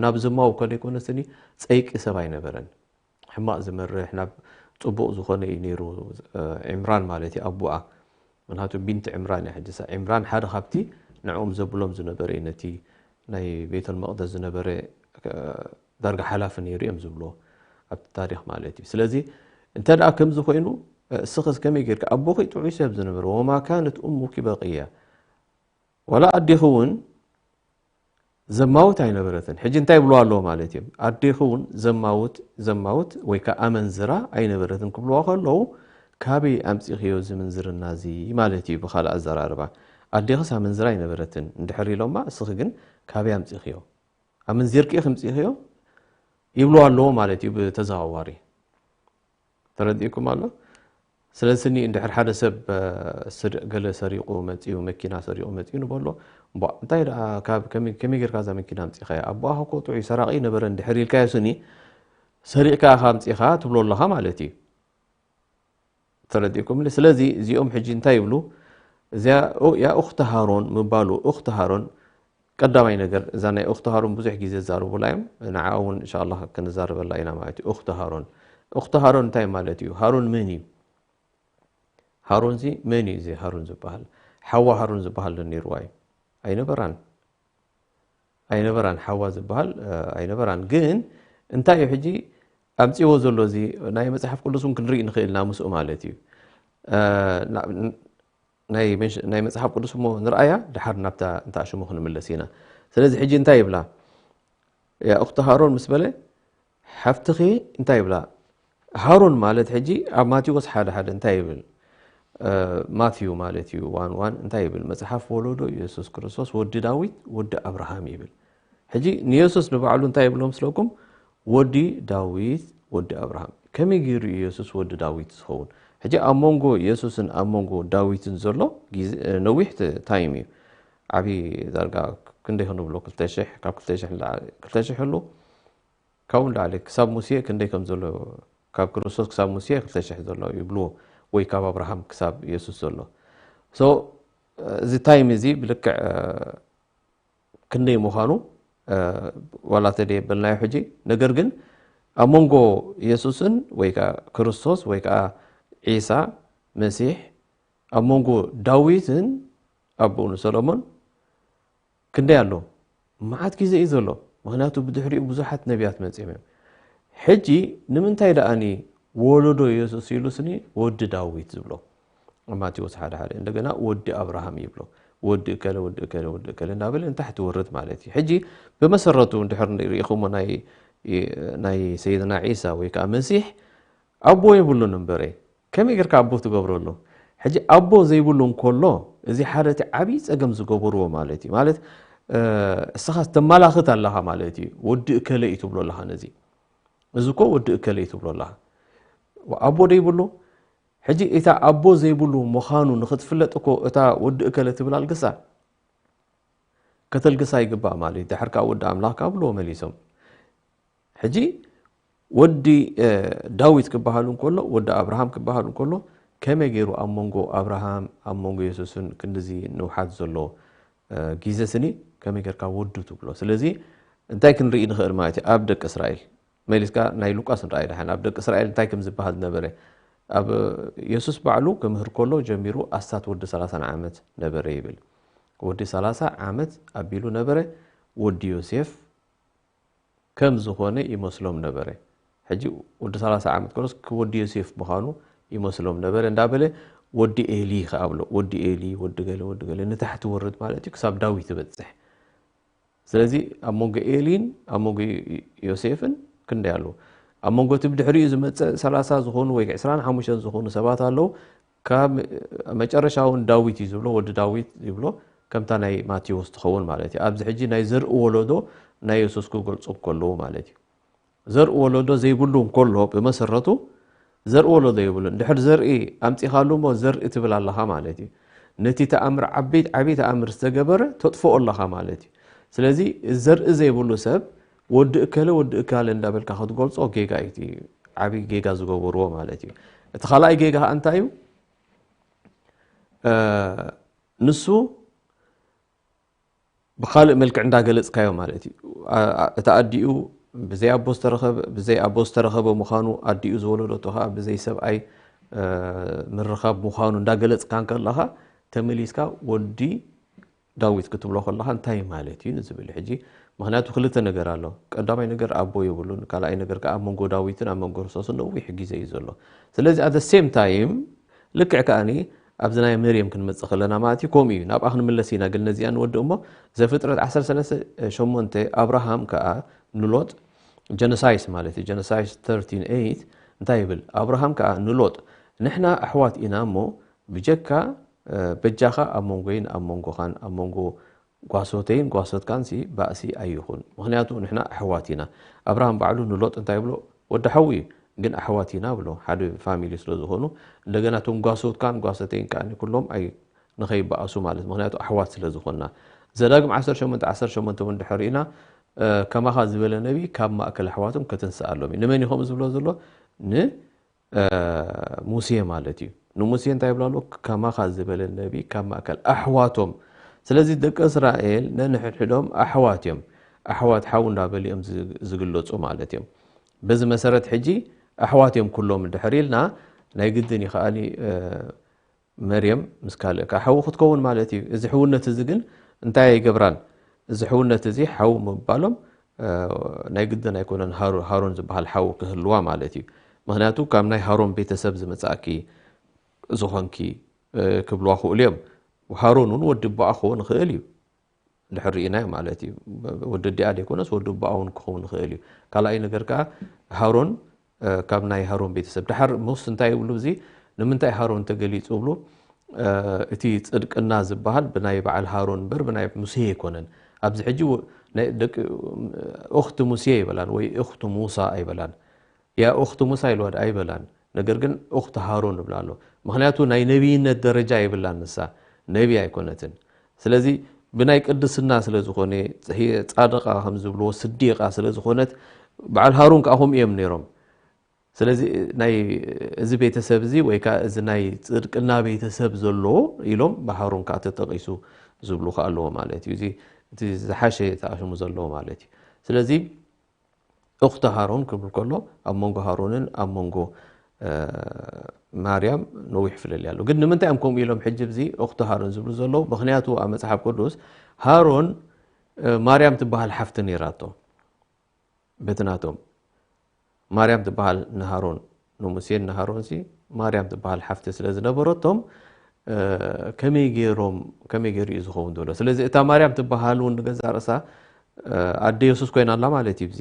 ናብ ዝማው ከደይኮነ ስኒ ጸይቂ ሰብ ኣይነበረን። ሕማቕ ዝመርሕ ናብ ጽቡቕ ዝኾነ እዩ ነይሩ። ዕምራን ማለት እዩ ኣቡኣ። ምክንያቱ ቢንት ዕምራን እያ። ሕጂ ዕምራን ሓደ ካብቲ ንዕኦም ዘብሎም ዝነበረ እዩ። ነቲ ናይ ቤተል መቕደስ ዝነበረ ዳርጋ ሓላፊ ነይሩ እዮም ዝብልዎ ኣብቲ ታሪክ ማለት እዩ። ስለዚ እንተ ደኣ ከምዚ ኮይኑ እስኽስ ከመይ ጌርካ ኣቦኺ ጥዑይ ሰብ ዝነበረ ወማ ካነት እሙኪ በቂያ ዋላ ኣዴኺ እውን ዘማውት ኣይነበረትን። ሕጂ እንታይ ይብልዋ ኣለዎ ማለት እዮም? ኣዴኺ እውን ዘማውት ዘማውት ወይ ከዓ ኣመንዝራ ኣይነበረትን ክብልዋ ከለዉ ካበይ ኣምፂኽዮ እዚ ምንዝርና እዚ ማለት እዩ። ብካልእ ኣዘራርባ ኣዴኽስ ኣመንዝራ ኣይነበረትን እንድሕር ኢሎማ እስኺ ግን ካበይ ኣምፂኽዮ ኣመንዚርኪ ከምፂኽዮ ይብልዋ ኣለዎ ማለት እዩ ብተዘዋዋሪ። ተረዲእኩም ኣሎ? ስለዚ ስኒ እንድሕር ሓደ ሰብ ገለ ሰሪቑ መፂኡ መኪና ሰሪቑ መፂኡ ንበሎ እቧ እንታይ ደኣ ካብ ከመይ ጌርካ እዛ መኪና ኣምፂኻያ ኣቦኣ እኮ ጥዑይ ሰራቒ ነበረ እንድሕር ኢልካዮ ስኒ ሰሪቕካ ኢኻ ኣምፂኻ ትብሎ ኣለኻ ማለት እዩ። ተረዲእኩም? ስለዚ እዚኦም ሕጂ እንታይ ይብሉ? እዚኣ ያ ኡኽቲ ሃሮን ምባሉ ኡኽቲ ሃሮን ቀዳማይ ነገር እዛ ናይ ኡኽቲ ሃሮን ብዙሕ ግዜ ዝዛረቡላ እዮም። ንዓ እውን እንሻ ኣላህ ክንዛረበላ ኢና ማለት እዩ። ኡኽቲ ሃሮን ኡኽቲ ሃሮን እንታይ ማለት እዩ? ሃሮን መን እዩ? ሃሮን ዚ መን እዩ? እዚ ሃሮን ዝበሃል ሓዋ ሃሮን ዝበሃል ዶ ነይርዋ እዩ? ኣይነበራን። ኣይነበራን ሓዋ ዝበሃል ኣይነበራን። ግን እንታይ እዩ ሕጂ ኣምፅዎ ዘሎ እዚ ናይ መፅሓፍ ቅዱስ እውን ክንርኢ ንኽእል ኢና ምስኡ ማለት እዩ። ናይ መፅሓፍ ቅዱስ እሞ ንርኣያ ድሓር ናብታ እንታ ሽሙ ክንምለስ ኢና። ስለዚ ሕጂ እንታይ ይብላ? ያ እኽቲ ሃሮን ምስ በለ ሓፍትኺ እንታይ ይብላ? ሃሮን ማለት ሕጂ ኣብ ማቴዎስ ሓደ ሓደ እንታይ ይብል? ማትዩ ማለት እዩ ዋን ዋን እንታይ ይብል? መፅሓፍ ወለዶ ኢየሱስ ክርስቶስ ወዲ ዳዊት ወዲ ኣብርሃም ይብል። ሕጂ ንየሱስ ንባዕሉ እንታይ ይብሎ ምስለኩም? ወዲ ዳዊት ወዲ ኣብርሃም። ከመይ ገይሩ ኢየሱስ ወዲ ዳዊት ዝኸውን? ሕጂ ኣብ መንጎ ኢየሱስን ኣብ መንጎ ዳዊትን ዘሎ ነዊሕ ታይም እዩ። ዓብዪ ዳርጋ ክንደይ ክንብሎ ክልተ ሽሕ ካብ ክልተ ሽሕ ንላዕሊ ክልተ ሽሕ ህሉ ካብኡ ንላዕሊ ክሳብ ሙሴ ክንደይ ከም ዘሎ ካብ ክርስቶስ ክሳብ ሙሴ ክልተ ሽሕ ዘሎ ይብልዎ ወይ ካብ ኣብርሃም ክሳብ ኢየሱስ ዘሎ። So እዚ ታይም እዚ ብልክዕ ክንደይ ምዃኑ ዋላ ተደየበልናዮ ሕጂ። ነገር ግን ኣብ መንጎ ኢየሱስን ወይ ከዓ ክርስቶስ ወይ ከዓ ዒሳ መሲሕ ኣብ መንጎ ዳዊትን ኣቦኡ ንሰሎሞን ክንደይ ኣሎ? መዓት ግዜ እዩ ዘሎ። ምክንያቱ ብድሕሪኡ ብዙሓት ነቢያት መፂኦም እዮም። ሕጂ ንምንታይ ደኣኒ ወለዶ ኢየሱስ ኢሉ ስኒ ወዲ ዳዊት ዝብሎ ኣብ ማቴዎስ ሓደ ሓደ እንደገና ወዲ ኣብርሃም ይብሎ ወዲ እከለ ወዲ እከለ ወዲ እከለ እንዳበለ ንታሕቲ ወርድ ማለት እዩ። ሕጂ ብመሰረቱ እንድሕር ርኢኹሞ ናይ ናይ ሰይድና ዒሳ ወይ ከዓ መሲሕ ኣቦ የብሉን እምበረ ከመይ ጌርካ ኣቦ ትገብረሉ? ሕጂ ኣቦ ዘይብሉ እንከሎ፣ እዚ ሓደ እቲ ዓብዪ ጸገም ዝገበርዎ ማለት እዩ። ማለት፣ እ፣ እስኻ ተመላኽት ኣለኻ ማለት እዩ። ወዲ እከለ እዩ ትብሎ ኣለኻ ነዚ። እዚ እኮ ወዲ እከለ እዩ ትብሎ ኣለኻ። ኣቦ ደይብሉ፣ ሕጂ እታ ኣቦ ዘይብሉ ምዃኑ ንኽትፍለጥ እኮ እታ ወዲ እከለ ትብል ኣልግሳ ከተልግሳ ይግባእ ማለት እዩ። ድሕር ከኣ ወዲ ኣምላኽ ከኣ ብልዎ መሊሶም። ሕጂ ወዲ፣ እ፣ ዳዊት ክበሃል እንከሎ፣ ወዲ ኣብርሃም ክበሃል እንከሎ፣ ከመይ ገይሩ ኣብ መንጎ ኣብርሃም፣ ኣብ መንጎ የሱስን ክንድዚ ንውሓት ዘሎ፣ እ፣ ግዜ ስኒ ከመይ ጌርካ ወዱ ትብሎ? ስለዚ እንታይ ክንርኢ ንኽእል ማለት እዩ? ኣብ ደቂ እስራኤል መሊስካ ናይ ሉቃስ ንርኣይ ደሓን። ኣብ ደቂ እስራኤል እንታይ ከም ዝበሃል ዝነበረ፣ ኣብ የሱስ ባዕሉ ክምህር ከሎ ጀሚሩ ኣስታት ወዲ ሰላሳን ዓመት ነበረ ይብል። ወዲ ሰላሳ ዓመት ኣቢሉ ነበረ። ወዲ ዮሴፍ ከም ዝኾነ ይመስሎም ነበረ። ሕጂ ወዲ ሰላሳ ዓመት ከሎስ ወዲ ዮሴፍ ምዃኑ ይመስሎም ነበረ እንዳበለ፣ ወዲ ኤሊ ከኣ ብሎ፣ ወዲ ኤሊ፣ ወዲ ገለ፣ ወዲ ገለ፣ ንታሕቲ ወርድ ማለት እዩ፣ ክሳብ ዳዊት ይበጽሕ። ስለዚ ኣብ መንጎ ኤሊን ኣብ መንጎ ዮሴፍን ክንደይ ኣለዉ? ኣብ መንጎ እቲ ብድሕሪኡ ዝመጽእ ሰላሳ ዝኾኑ ወይ ዕስራን ሓሙሽተን ዝኾኑ ሰባት ኣለዉ። ካብ መጨረሻ እውን ዳዊት እዩ ዝብሎ፣ ወዲ ዳዊት ይብሎ፣ ከምታ ናይ ማቴዎስ ትኸውን ማለት እዩ። ኣብዚ ሕጂ ናይ ዘርኢ ወለዶ ናይ የሱስ ክገልጹ ከለዉ ማለት እዩ። ዘርኢ ወለዶ ዘይብሉ እንከሎ፣ ብመሰረቱ ዘርኢ ወለዶ የብሉን። ድሕር ዘርኢ ኣምጺኻሉ እሞ ዘርኢ ትብል ኣለኻ ማለት እዩ። ነቲ ተኣምር፣ ዓቢ፣ ዓቢ ተኣምር ዝተገበረ ተጥፍኦ ኣለኻ ማለት እዩ። ስለዚ ዘርኢ ዘይብሉ ሰብ ወዲ እከለ፣ ወዲ እካለ እንዳበልካ ክትገልጾ ጌጋ እዩ። እቲ ዓቢ ጌጋ ዝገበርዎ ማለት እዩ። እቲ ካልኣይ ጌጋ ከኣ እንታይ እዩ? እ፣ ንሱ ብኻልእ መልክዕ እንዳገለጽካዮ ማለት እዩ። ኣ-፣ ኣ-፣ እቲ ኣዲኡ ብዘይ ኣቦ ዝተረኸበ፣ ብዘይ ኣቦ ዝተረኸበ ምዃኑ፣ ኣዲኡ ዝወለደቶ ከኣ ብዘይ ሰብኣይ፣ እ፣ ምርኻብ ምዃኑ እንዳገለጽካ እንከለኻ፣ ተመሊስካ ወዲ ዳዊት ክትብሎ ከለኻ እንታይ ማለት እዩ ንዝብል። ሕጂ ምኽንያቱ ክልተ ነገር ኣሎ። ቀዳማይ ነገር ኣቦ የብሉን፣ ካልኣይ ነገር ከኣ ኣብ መንጎ ዳዊትን ኣብ መንጎ ክርስቶስን ነዊሕ ግዜ እዩ ዘሎ። ስለዚ at the same time ልክዕ ከኣኒ ኣብዚ ናይ መርየም ክንመጽእ ከለና ማለት እዩ፣ ከምኡ እዩ። ናብኣ ክንምለስ ኢና፣ ግን ነዚኣ ንወድእ እሞ፣ ዘፍጥረት ዓሰርተ ሰለስተ ሸሞንተ፣ ኣብርሃም ከኣ ንሎጥ፣ ጀነሳይስ ማለት እዩ፣ ጀነሳይስ ተርቲን ኤይት እንታይ ይብል? ኣብርሃም ከኣ ንሎጥ፣ ንሕና ኣሕዋት ኢና እሞ፣ ብጀካ፣ እ፣ በጃኻ ኣብ መንጎይን ኣብ መንጎኻን፣ ኣብ መንጎ ጓሶተይን ጓሶትካንሲ ባእሲ ኣይኹን፣ ምኽንያቱ ንሕና ኣሕዋት ኢና። ኣብርሃም ባዕሉ ንሎጥ እንታይ ይብሎ? ወዲ ሓዉ እዩ፣ ግን ኣሕዋት ኢና ብሎ፣ ሓደ ፋሚሊ ስለ ዝኾኑ። እንደገና እቶም ጓሶትካን ጓሶተይን ከኣ ኩሎም ኣይ-፣ ንኸይበኣሱ ማለት፣ ምኽንያቱ ኣሕዋት ስለ ዝኾንና። ዘዳግም ዓሰርተ ሸሞንተ ዓሰርተ ሸሞንተ እውን ድሕር ርኢና፣ እ፣ ከማኻ ዝበለ ነቢ ካብ ማእከል ኣሕዋቶም ክትንስኣሎም እዩ። ንመን እዩ ከምኡ ዝብሎ ዘሎ? ን እ፣ ሙሴ ማለት እዩ። ንሙሴ እንታይ ይብሎ ኣሎ? ከማኻ ዝበለ ነቢ ካብ ማእከል ኣሕዋቶም። ስለዚ ደቂ እስራኤል ነንሕድሕዶም ኣሕዋት እዮም። ኣሕዋት ሓው እንዳበሉ እዮም ዝ-፣ ዝግለጹ ማለት እዮም። በዚ መሰረት ሕጂ ኣሕዋት እዮም ኩሎም እንድሕር ኢልና፣ ናይ ግድን እዩ ከኣኒ፣ እ፣ መርየም ምስ ካልእ ከኣ ሓው ክትከውን ማለት እዩ። እዚ ሕውነት እዚ ግን እንታይ ኣይገብራን? እዚ ሕውነት እዚ ሓው ምባሎም፣ እ፣ ናይ ግድን ኣይኮነን ሃሮ-፣ ሃሮን ዝበሃል ሓው ክህልዋ ማለት እዩ። ምኽንያቱ ካብ ናይ ሃሮን ቤተሰብ ዝመጻእኪ ዝኾንኪ፣ እ፣ ክብልዋ ክእሉ እዮም። ሃሮን እውን ወዲ ኣቦኣ ክኸውን ይኽእል እዩ። ድሕር ርኢናዮ ማለት እዩ። ወዲ ኣዲኣ ዘይኮነስ ወዲ ኣቦኣ እውን ክኸውን ይኽእል እዩ። ካልኣይ ነገር ከኣ ሃሮን፣ እ፣ ካብ ናይ ሃሮን ቤተሰብ። ደሓር ሙስ እንታይ ይብሉ እዚ? ንምንታይ ሃሮን ተገሊጹ ይብሉ? እ፣ እቲ ጽድቅና ዝበሃል ብናይ በዓል ሃሮን እምበር ብናይ ሙሴ ኣይኮነን። ኣብዚ ሕጂ ወ-፣ ናይ ደቂ፣ ኡኽቲ ሙሴ ኣይበላን ወይ ኡኽቲ ሙሳ ኣይበላን። ያ ኡኽቲ ሙሳ ኢልዋ ደኣ ኣይበላን። ነገር ግን ኡኽቲ ሃሮን ይብላ ኣሎ። ምኽንያቱ ናይ ነቢይነት ደረጃ የብላን ንሳ። ነቢ ኣይኮነትን። ስለዚ ብናይ ቅድስና ስለ ዝኾነ፣ ጻድቓ ከም ዝብልዎ፣ ስዲቓ ስለ ዝኾነት፣ በዓል ሃሩን ከኣ ከምኡ እዮም ነይሮም። ስለዚ ናይ እዚ ቤተሰብ እዚ ወይ ከኣ እዚ ናይ ጽድቅና ቤተሰብ ዘለዎ ኢሎም ብሃሩን ከኣ ተጠቒሱ ዝብሉ ከኣ ኣለዎ ማለት እዩ። እዚ እቲ ዝሓሸ ተኣሽሙ ዘለዎ ማለት እዩ። ስለዚ ኡኽቲ ሃሮን ክብል ከሎ ኣብ መንጎ ሃሮንን ኣብ መንጎ፣ እ፣ ማርያም ነዊሕ ፍልልይ ኣሎ። ግን ንምንታይ እዮም ከምኡ ኢሎም ሕጂ እዚ ኡኽቲ ሃሮን ዝብሉ ዘለዉ? ምኽንያቱ ኣብ መጽሓፍ ቅዱስ ሃሮን፣ እ፣ ማርያም ትበሃል ሓፍቲ ነይራቶ። በቲ ናቶም ማርያም ትበሃል ንሃሮን፣ ንሙሴን ንሃሮንሲ ማርያም ትበሃል ሓፍቲ ስለ ዝነበረቶም፣ እ፣ ከመይ ገይሮም፣ ከመይ ገይሩ እዩ ዝኸውን ዘሎ? ስለዚ እታ ማርያም ትበሃል እውን ንገዛእ ርእሳ፣ እ፣ ኣደ የሱስ ኮይና ኣላ ማለት እዩ። እዚ፣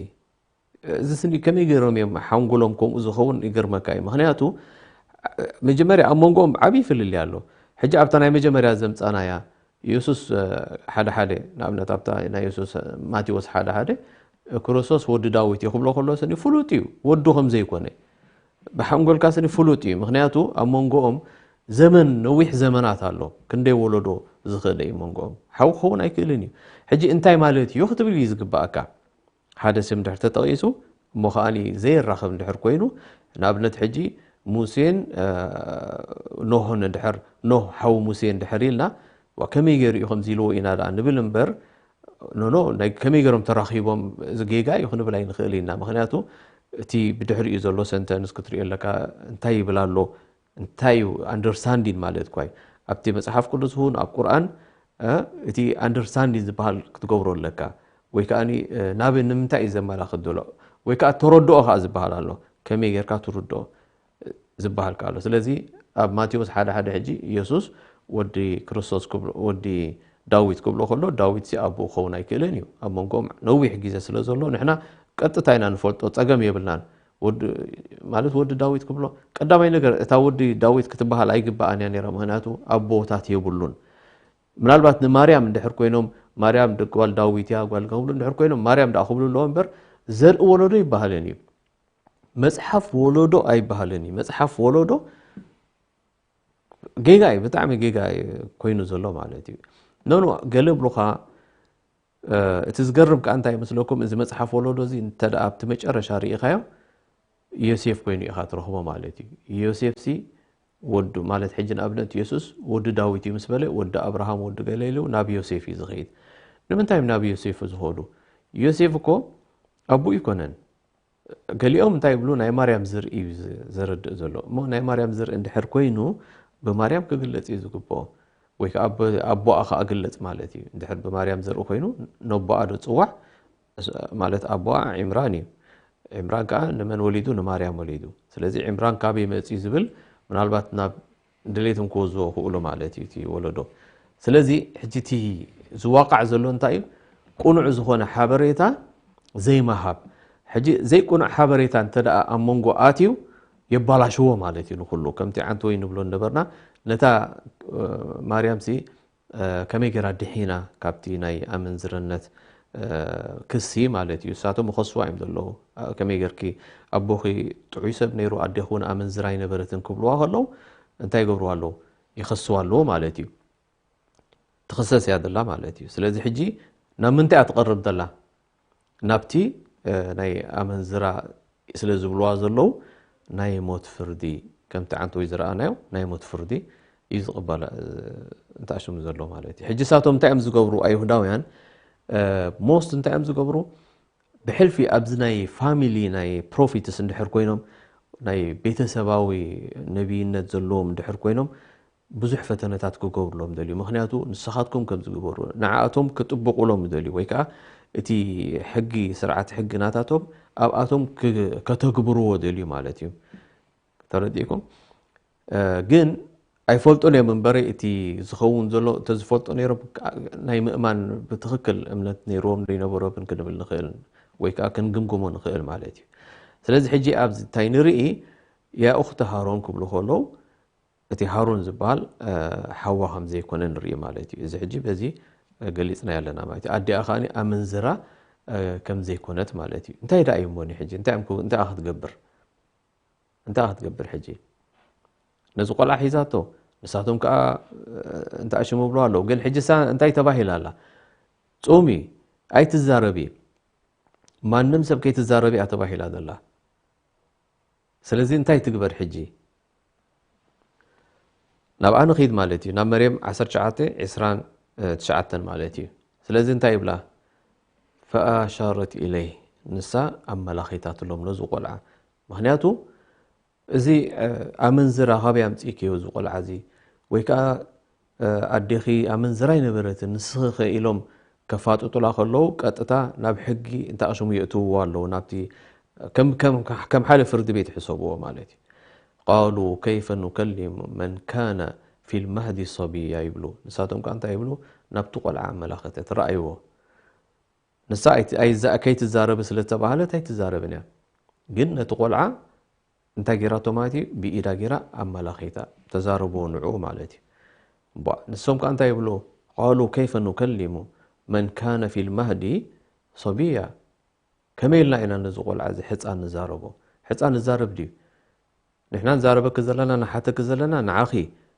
እዚ ስኒ ከመይ ገይሮም እዮም ሓንጎሎም ከምኡ ዝኸውን? ይገርመካ እዩ። ምኽንያቱ መጀመርያ ኣብ መንጎኦም ዓብዪ ፍልልይ ኣሎ። ሕጂ ኣብታ ናይ መጀመርያ ዘምጻናያ የሱስ ሓደ ሓደ ንኣብነት ኣብታ ናይ የሱስ ማቴዎስ ሓደ ሓደ ክርስቶስ ወዲ ዳዊት እዩ ክብሎ ከሎ ስኒ ፍሉጥ እዩ ወዱ ከም ዘይኮነ ብሓንጎልካ ስኒ ፍሉጥ እዩ። ምክንያቱ ኣብ መንጎኦም ዘመን ነዊሕ ዘመናት ኣሎ ክንደይ ወለዶ ዝኽእል እዩ መንጎኦም ሓው ክኸውን ኣይክእልን እዩ። ሕጂ እንታይ ማለት እዩ ክትብል እዩ ዝግባኣካ። ሓደ ስም ድሕር ተጠቒሱ እሞ ከዓኒ ዘየራኽብ እንድሕር ኮይኑ ንኣብነት ሕጂ ሙሴን ኖሆን እንድሕር ኖህ ሓው ሙሴ እንድሕር ኢልና ከመይ ገይሩ እዩ ከምዚ ኢልዎ ኢና ደኣ ንብል እምበር ኖኖ ናይ ከመይ ገይሮም ተራኺቦም እዚ ጌጋ እዩ ክንብል ኣይንኽእል ኢና። ምክንያቱ እቲ ብድሕሪኡ ዘሎ ሰንተንስ ክትሪኦ ኣለካ እንታይ ይብል ኣሎ እንታይ እዩ understanding ማለት እኳ እዩ ኣብቲ መፅሓፍ ቅዱስ እውን ኣብ ቁርኣን እቲ understanding ዝበሃል ክትገብሮ ኣለካ ወይ ከዓ ናበይ ንምንታይ እዩ ዘመላኽት ዘሎ ወይ ከዓ ተረድኦ ከዓ ዝበሃል ኣሎ ከመይ ጌርካ ትርድኦ ዝበሃል ኣሎ። ስለዚ ኣብ ማቴዎስ ሓደ ሓደ ሕጂ ኢየሱስ ወዲ ክርስቶስ ወዲ ዳዊት ክብሎ ከሎ ዳዊት ሲ ኣቦኡ ክኸውን ኣይክእልን እዩ። ኣብ መንጎም ነዊሕ ግዜ ስለ ዘሎ ንሕና ቀጥታ ኢና ንፈልጦ ጸገም የብልናን። ማለት ወዲ ዳዊት ክብሎ ቀዳማይ ነገር እታ ወዲ ዳዊት ክትበሃል ኣይግባኣን እያ ነራ ምክንያቱ ኣቦታት የብሉን። ምናልባት ንማርያም እንድሕር ኮይኖም ማርያም ጓል ዳዊት እያ ጓል ክብሉ እንድሕር ኮይኖም ማርያም ደኣ ክብሉ ኣለዎ እምበር ዘርኢ ወለዶ ይበሃልን እዩ። መፅሓፍ ወለዶ ኣይበሃልን እዩ። መፅሓፍ ወለዶ ጌጋ እዩ፣ ብጣዕሚ ጌጋ ኮይኑ ዘሎ ማለት እዩ። ኖኖ ገለ ብሉኻ እቲ ዝገርም ከዓ እንታይ ይመስለኩም፣ እዚ መፅሓፍ ወለዶ እዚ እንተ ኣብቲ መጨረሻ ርኢኻዮ ዮሴፍ ኮይኑ ኢኻ ትረኽቦ ማለት እዩ። ዮሴፍ ሲ ወዱ ማለት ሕጂ ንኣብነት የሱስ ወዲ ዳዊት እዩ ምስ በለ ወዲ ኣብርሃም ወዲ ገለ ኢሉ ናብ ዮሴፍ እዩ ዝኸይድ። ንምንታይ ናብ ዮሴፍ ዝኸዱ? ዮሴፍ እኮ ኣቡ ይኮነን። ገሊኦም እንታይ ይብሉ ናይ ማርያም ዝርኢ እዩ ዘረድእ ዘሎ እሞ ናይ ማርያም ዝርኢ እንድሕር ኮይኑ ብማርያም ክግለፅ እዩ ዝግብኦ ወይ ከዓ ኣቦኣ ከዓ ግለፅ ማለት እዩ። እንድሕር ብማርያም ዝርኢ ኮይኑ ነቦኣ ዶ ፅዋዕ ማለት ኣቦኣ ዕምራን እዩ። ዕምራን ከዓ ንመን ወሊዱ? ንማርያም ወሊዱ። ስለዚ ዕምራን ካበይ መፅዩ ዝብል ምናልባት ናብ ድሌቶም ክወዝዎ ክእሉ ማለት እዩ እቲ ወለዶ። ስለዚ ሕጂ እቲ ዝዋቃዕ ዘሎ እንታይ እዩ? ቁኑዕ ዝኾነ ሓበሬታ ዘይመሃብ። ሕጂ ዘይቁኑዕ ሓበሬታ እንተ ደኣ ኣብ መንጎ ኣትዩ የባላሽዎ ማለት እዩ ንኩሉ። ከምቲ ዓንተወይ ንብሎ ነበርና ነታ ማርያም ሲ ከመይ ገይራ ድሒና ካብቲ ናይ ኣመንዝርነት ክሲ ማለት እዩ። እሳቶም ይኸስዋ እዮም ዘለዉ። ከመይ ገርኪ ኣቦኺ ጥዑይ ሰብ ነይሩ ኣዴኺ እውን ኣመንዝራ ኣይነበረትን ክብልዋ ከለዉ እንታይ ይገብርዋ ኣለዉ? ይኸስዋ ኣለዉ ማለት እዩ። ትኽሰስ እያ ዘላ ማለት እዩ። ስለዚ ሕጂ ናብ ምንታይ እያ ትቐርብ ዘላ? ናብቲ ናይ ኣመንዝራ ስለ ዝብልዋ ዘለዉ ናይ ሞት ፍርዲ ከምቲ ዓንተወይ ዝረኣናዮ ናይ ሞት ፍርዲ እዩ ዝቕበል እንተኣሽሙ ዘሎ ማለት እዩ። ሕጂ እሳቶም እንታይ እዮም ዝገብሩ? ኣይሁዳውያን most እንታይ እዮም ዝገብሩ? ብሕልፊ ኣብዚ ናይ ፋሚሊ ናይ ፕሮፊትስ እንድሕር ኮይኖም ናይ ቤተሰባዊ ነቢይነት ዘለዎም እንድሕር ኮይኖም ብዙሕ ፈተነታት ክገብሩሎም ደልዩ። ምክንያቱ ንስኻትኩም ከም ዝግበሩ ንዓኣቶም ክጥብቁሎም ደልዩ ወይ ከዓ እቲ ሕጊ ስርዓት ሕጊ ናታቶም ኣብኣቶም ከተግብርዎ ደልዩ ማለት እዩ። ተረዲእኩም? ግን ኣይፈልጡን እዮም እምበረ እቲ ዝኸውን ዘሎ እንተዝፈልጡ ነይሮም ናይ ምእማን ብትኽክል እምነት ነይርዎም ዶ ይነበሮብን ክንብል ንኽእል ወይ ከዓ ክንግምግሞ ንኽእል ማለት እዩ። ስለዚ ሕጂ ኣብዚ እንታይ ንርኢ? ያ ኡኽቲ ሃሮን ክብሉ ከለዉ እቲ ሃሮን ዝበሃል ሓዋ ከም ዘይኮነ ንርኢ ማለት እዩ። እዚ ሕጂ በዚ ገሊፅና ኣለና ማለት እዩ። ኣዲኣ ከዓ ኣመንዝራ ከም ዘይኮነት ማለት እዩ። እንታይ ደኣ እዩ እሞኒ ሕጂ እንታይ እንታይ ክትገብር እንታይ ክትገብር ሕጂ ነዚ ቆልዓ ሒዛቶ ንሳቶም ከዓ እንታይ ሽሙ ብሎ ኣለዉ። ግን ሕጂ ሳ እንታይ ተባሂላ ኣላ? ፁሚ ኣይትዛረቢ ማንም ሰብ ከይትዛረቢ እያ ተባሂላ ዘላ። ስለዚ እንታይ ትግበር ሕጂ? ናብኣ ንኺድ ማለት እዩ። ናብ መርየም ዓሰርተ ትሽዓተ ዕስራን ትሽዓተን ማለት እዩ። ስለዚ እንታይ ይብላ? ፈኣሻረት ኢለይ ንሳ ኣመላኺታትሎም ነዚ ቆልዓ። ምክንያቱ እዚ ኣመንዝራ ካበይ ኣምፂእክዮ እዚ ቆልዓ እዚ ወይ ከዓ ኣዴኺ ኣመንዝራ ኣይነበረትን ንስኺ ከ ኢሎም ከፋጥጡላ ከለዉ ቀጥታ ናብ ሕጊ እንተኣሽሙ የእትውዎ ኣለዉ ናብቲ ከም ሓደ ፍርዲ ቤት ሕሰብዎ ማለት እዩ። ቃሉ ከይፈ ኑከሊሙ መን ካነ ፊ ልማህዲ ሰብያ ይብሉ። ንሳቶም ከዓ እንታይ ይብሉ? ናብቲ ቆልዓ ኣመላኸተት ረኣይዎ። ንሳ ከይትዛረቢ ስለተባህለት ኣይትዛረብን እያ። ግን ነቲ ቆልዓ እንታይ ጌራቶ ማለት እዩ? ብኢዳ ጌራ ኣመላኺታ፣ ተዛረብዎ ንዕኡ ማለት እዩ። እምቧ፣ ንሶም ከኣ እንታይ ይብሉ? قالوا كيف نكلم من كان في المهد صبيا؟ ከመይ ኢልና ኢና ነዚ ቆልዓ እዚ ሕፃን ንዛረቦ? ሕፃን ንዛረብ ድዩ? ንሕና ንዛረበኪ ዘለና፣ ንሓተኪ ዘለና ንዓኺ፣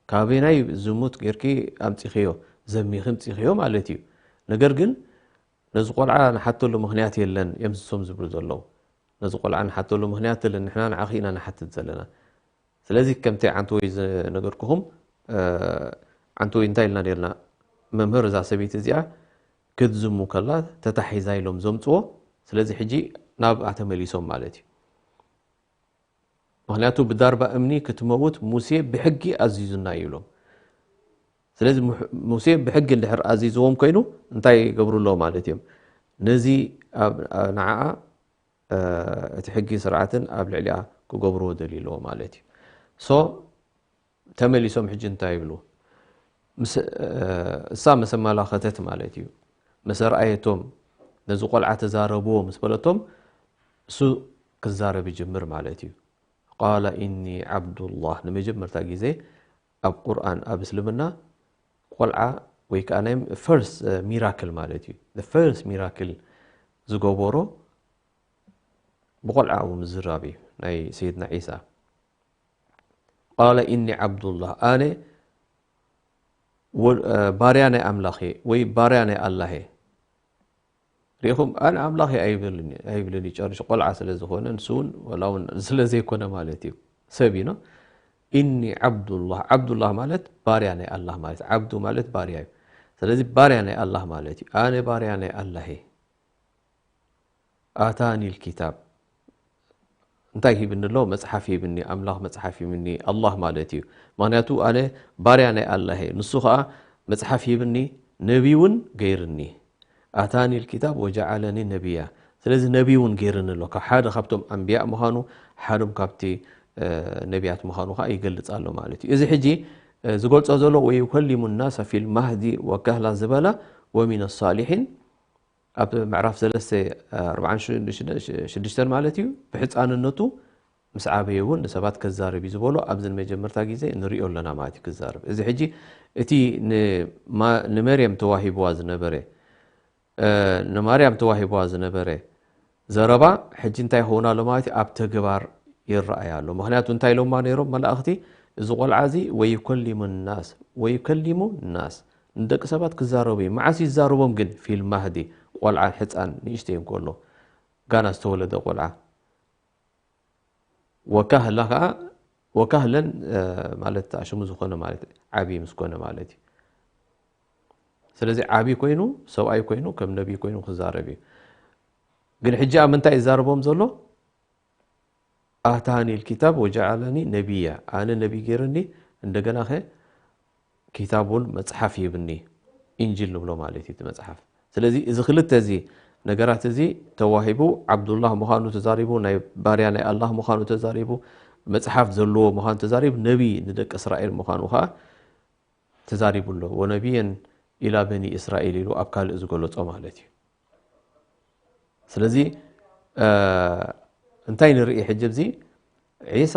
ካበየናይ ዝሙት ጌርኪ ኣምጺኽዮ፣ ዘሚኺ ኣምጺኽዮ ማለት እዩ። ነገር ግን ነዚ ቆልዓ ንሓተሉ ምኽንያት የለን እዮም ንሶም ዝብሉ ዘለዉ። ነዚ ቆልዓ ንሓተሉ ምኽንያት የለን፣ ንሕና ንዓኺ ኢና ንሓትት ዘለና። ስለዚ ከምቲ ዓንተወይ ዝነገርኩኹም፣ እ፣ ዓንተወይ እንታይ ኢልና ነርና? መምህር፣ እዛ ሰበይቲ እዚኣ ክትዝሙ ከላ ተታሒዛ ኢሎም ዘምጽዎ። ስለዚ ሕጂ ናብኣ ተመሊሶም ማለት እዩ። ምኽንያቱ ብዳርባ እምኒ ክትመውት ሙሴ ብሕጊ ኣዚዙና እዩ ኢሎም። ስለዚ ሙሕ-፣ ሙሴ ብሕጊ እንድሕር ኣዚዝዎም ኮይኑ እንታይ ይገብሩ ኣለዎ ማለት እዮም? ነዚ ኣብ፣ ኣ-፣ ንዓኣ፣ እ፣ እቲ ሕጊ ስርዓትን ኣብ ልዕሊኣ ክገብርዎ ደልዩ ኣለዎ ማለት እዩ። ሶ ተመሊሶም ሕጂ እንታይ ይብሉ? ምስ፣ እ፣ እሳ ምስ ኣመላኸተት ማለት እዩ። ምስ ኣርኣየቶም ነዚ ቆልዓ ተዛረብዎ ምስ በለቶም እሱ ክዛረብ ይጅምር ማለት እዩ። ቃለ ኢኒ ዓብዱላህ። ንመጀመርታ ግዜ ኣብ ቁርኣን፣ ኣብ እስልምና ቆልዓ ወይ ከዓ ናይ ፈርስት ሚራክል ማለት እዩ። ፈርስት ሚራክል ዝገበሮ ብቆልዓ እውን ምዝራብ እዩ፣ ናይ ሰይድና ዒሳ። ቃለ ኢኒ ዓብዱላህ፣ ኣነ ወ-፣ እ፣ ባርያ ናይ ኣምላኽ እየ ወይ ባርያ ናይ ኣላህ እየ። ሪኢኹም፣ ኣነ ኣምላኽ እየ ኣይብልን፣ ኣይብልን እዩ፣ ጨርሹ ቆልዓ ስለ ዝኾነ፣ ንሱ እውን ዋላ እውን ስለ ዘይኮነ ማለት እዩ፣ ሰብ እዩ። ኢኒ ዓብዱላህ፣ ዓብዱላህ ማለት ባርያ ናይ ኣላህ ማለት፣ ዓብዱ ማለት ባርያ እዩ። ስለዚ ባርያ ናይ ኣላህ ማለት እዩ። ኣነ ባርያ ናይ ኣላህ እየ። ኣታኒ ልኪታብ፣ እንታይ ሂብኒ ኣሎ? መጽሓፍ ሂብኒ። ኣምላኽ መጽሓፍ ሂብኒ፣ ኣላህ ማለት እዩ። ምኽንያቱ ኣነ ባርያ ናይ ኣላህ እየ፣ ንሱ ኸኣ መጽሓፍ ሂብኒ፣ ነቢ እውን ገይርኒ። ኣታኒ ልኪታብ ወጀዓለኒ ነቢያ። ስለዚ ነቢ እውን ገይርኒ ኣሎ። ካብ ሓደ ካብቶም ኣንብያእ ምዃኑ፣ ሓዶም ካብቲ፣ እ፣ ነቢያት ምዃኑ ኸኣ ይገልጽ ኣሎ ማለት እዩ። እዚ ሕጂ፣ እ፣ ዝገልጾ ዘሎ ወዩከሊሙ ናሰ ፊል ማህዲ ወካህላ ዝበላ ወሚነ ሳሊሒን ኣብ ምዕራፍ ሰለስተ ኣርባዓን ሽዱሽተን ማለት እዩ። ብሕፃንነቱ ምስ ዓበየ እውን ንሰባት ከዛርብ እዩ ዝበሎ ኣብዚ ንመጀመርታ ግዜ ንሪኦ ኣለና ማለት እዩ ክዛርብ። እዚ ሕጂ እቲ ንማ-፣ ንመርየም ተዋሂብዋ ዝነበረ፣ እ፣ ንማርያም ተዋሂብዋ ዝነበረ ዘረባ ሕጂ እንታይ ይኸውን ኣሎ ማለት እዩ? ኣብ ተግባር ይረኣይ ኣሎ። ምኽንያቱ እንታይ ኢሎማ ነይሮም መላእኽቲ? እዚ ቆልዓ እዚ ወዩከሊሙ ናስ፣ ወዩከሊሙ ናስ፣ ንደቂ ሰባት ክዛረቡ እዩ። መዓስ ይዛረቦም ግን? ፊል ማህዲ፣ ቆልዓ ሕፃን ንእሽተይ እንከሎ፣ ጋና ዝተወለደ ቆልዓ። ወካህላ ከዓ፣ ወካህለን፣ እ፣ ማለት ሽሙ ዝኾነ ማለት ዓብዪ ምስ ኮነ ማለት እዩ። ስለዚ ዓብዪ ኮይኑ፣ ሰብኣይ ኮይኑ፣ ከም ነቢይ ኮይኑ ክዛረብ እዩ። ግን ሕጂ ኣብ ምንታይ ይዛረቦም ዘሎ? ኣታኒ ልኪታብ ወጀዓለኒ ነቢያ፣ ኣነ ነቢይ ገይርኒ፣ እንደገና ኸ ኪታብ እውን መፅሓፍ ሂብኒ፣ ኢንጂል ንብሎ ማለት እዩ እቲ መፅሓፍ። ስለዚ እዚ ክልተ እዚ ነገራት እዚ ተዋሂቡ፣ ዓብዱላህ ምዃኑ ተዛሪቡ፣ ናይ ባርያ ናይ ኣላህ ምዃኑ ተዛሪቡ፣ መፅሓፍ ዘለዎ ምዃኑ ተዛሪቡ፣ ነቢይ ንደቂ እስራኤል ምዃኑ ከዓ ተዛሪቡ ኣሎ። ወነቢየን ኢላ በኒ እስራኤል ኢሉ ኣብ ካልእ ዝገለጾ ማለት እዩ። ስለዚ፣ እ፣ እንታይ ንርኢ ሕጂ ኣብዚ? ዒሳ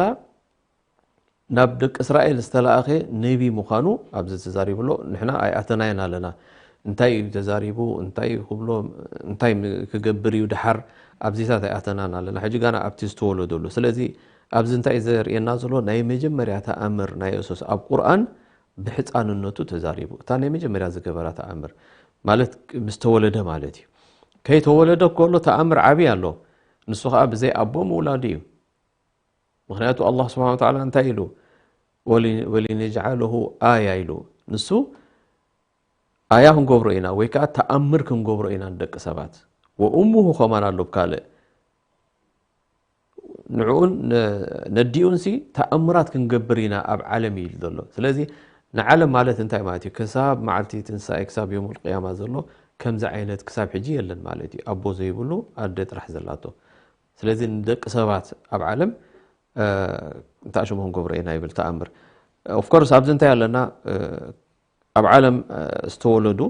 ናብ ደቂ እስራኤል ዝተላእኸ ነቢ ምዃኑ ኣብዚ ተዛሪቡ ኣሎ። ንሕና ኣይኣተናዮን ኣለና። እንታይ እዩ ተዛሪቡ? እንታይ እዩ ክብሎ? እንታይ ም-፣ ክገብር እዩ ድሓር? ኣብዚታት ኣይኣተናን ኣለና። ሕጂ ጋና ኣብቲ ዝተወለደሉ። ስለዚ ኣብዚ እንታይ እዩ ዘርእየና ዘሎ? ናይ መጀመርያ ተኣምር ናይ የሱስ ኣብ ቁርኣን ብሕፃንነቱ ተዛሪቡ። እታ ናይ መጀመርያ ዝገበራ ተኣምር ማለት ምስ ተወለደ ማለት እዩ። ከይተወለደ ከሎ ተኣምር ዓብዪ ኣሎ። ንሱ ኸዓ ብዘይ ኣቦ ምውላዱ እዩ። ምኽንያቱ ኣላህ ስብሓነ ወተዓላ እንታይ ኢሉ? ወሊ-፣ ወሊነጅዓለሁ ኣያ ኢሉ። ንሱ ኣያ ክንገብሮ ኢና ወይ ከዓ ተኣምር ክንገብሮ ኢና ንደቂ ሰባት። ወእሙሁ ከማን ኣሎ ብካልእ። ንዕኡን ነ-፣ ነዲኡንሲ ተኣምራት ክንገብር ኢና ኣብ ዓለም እዩ ኢሉ ዘሎ። ስለዚ ንዓለም ማለት እንታይ ማለት እዩ? ክሳብ መዓልቲ ትንሳኤ፣ ክሳብ ዮሙል ቅያማ ዘሎ ከምዚ ዓይነት ክሳብ ሕጂ የለን ማለት እዩ። ኣቦ ዘይብሉ ኣደ ጥራሕ ዘላቶ። ስለዚ ንደቂ ሰባት ኣብ ዓለም፣ እ፣ እንታይ ሽሙ ክንገብሮ ኢና ይብል ተኣምር። ኦፍኮርስ ኣብዚ እንታይ ኣለና? እ፣ ኣብ ዓለም፣ እ፣ ዝተወለዱ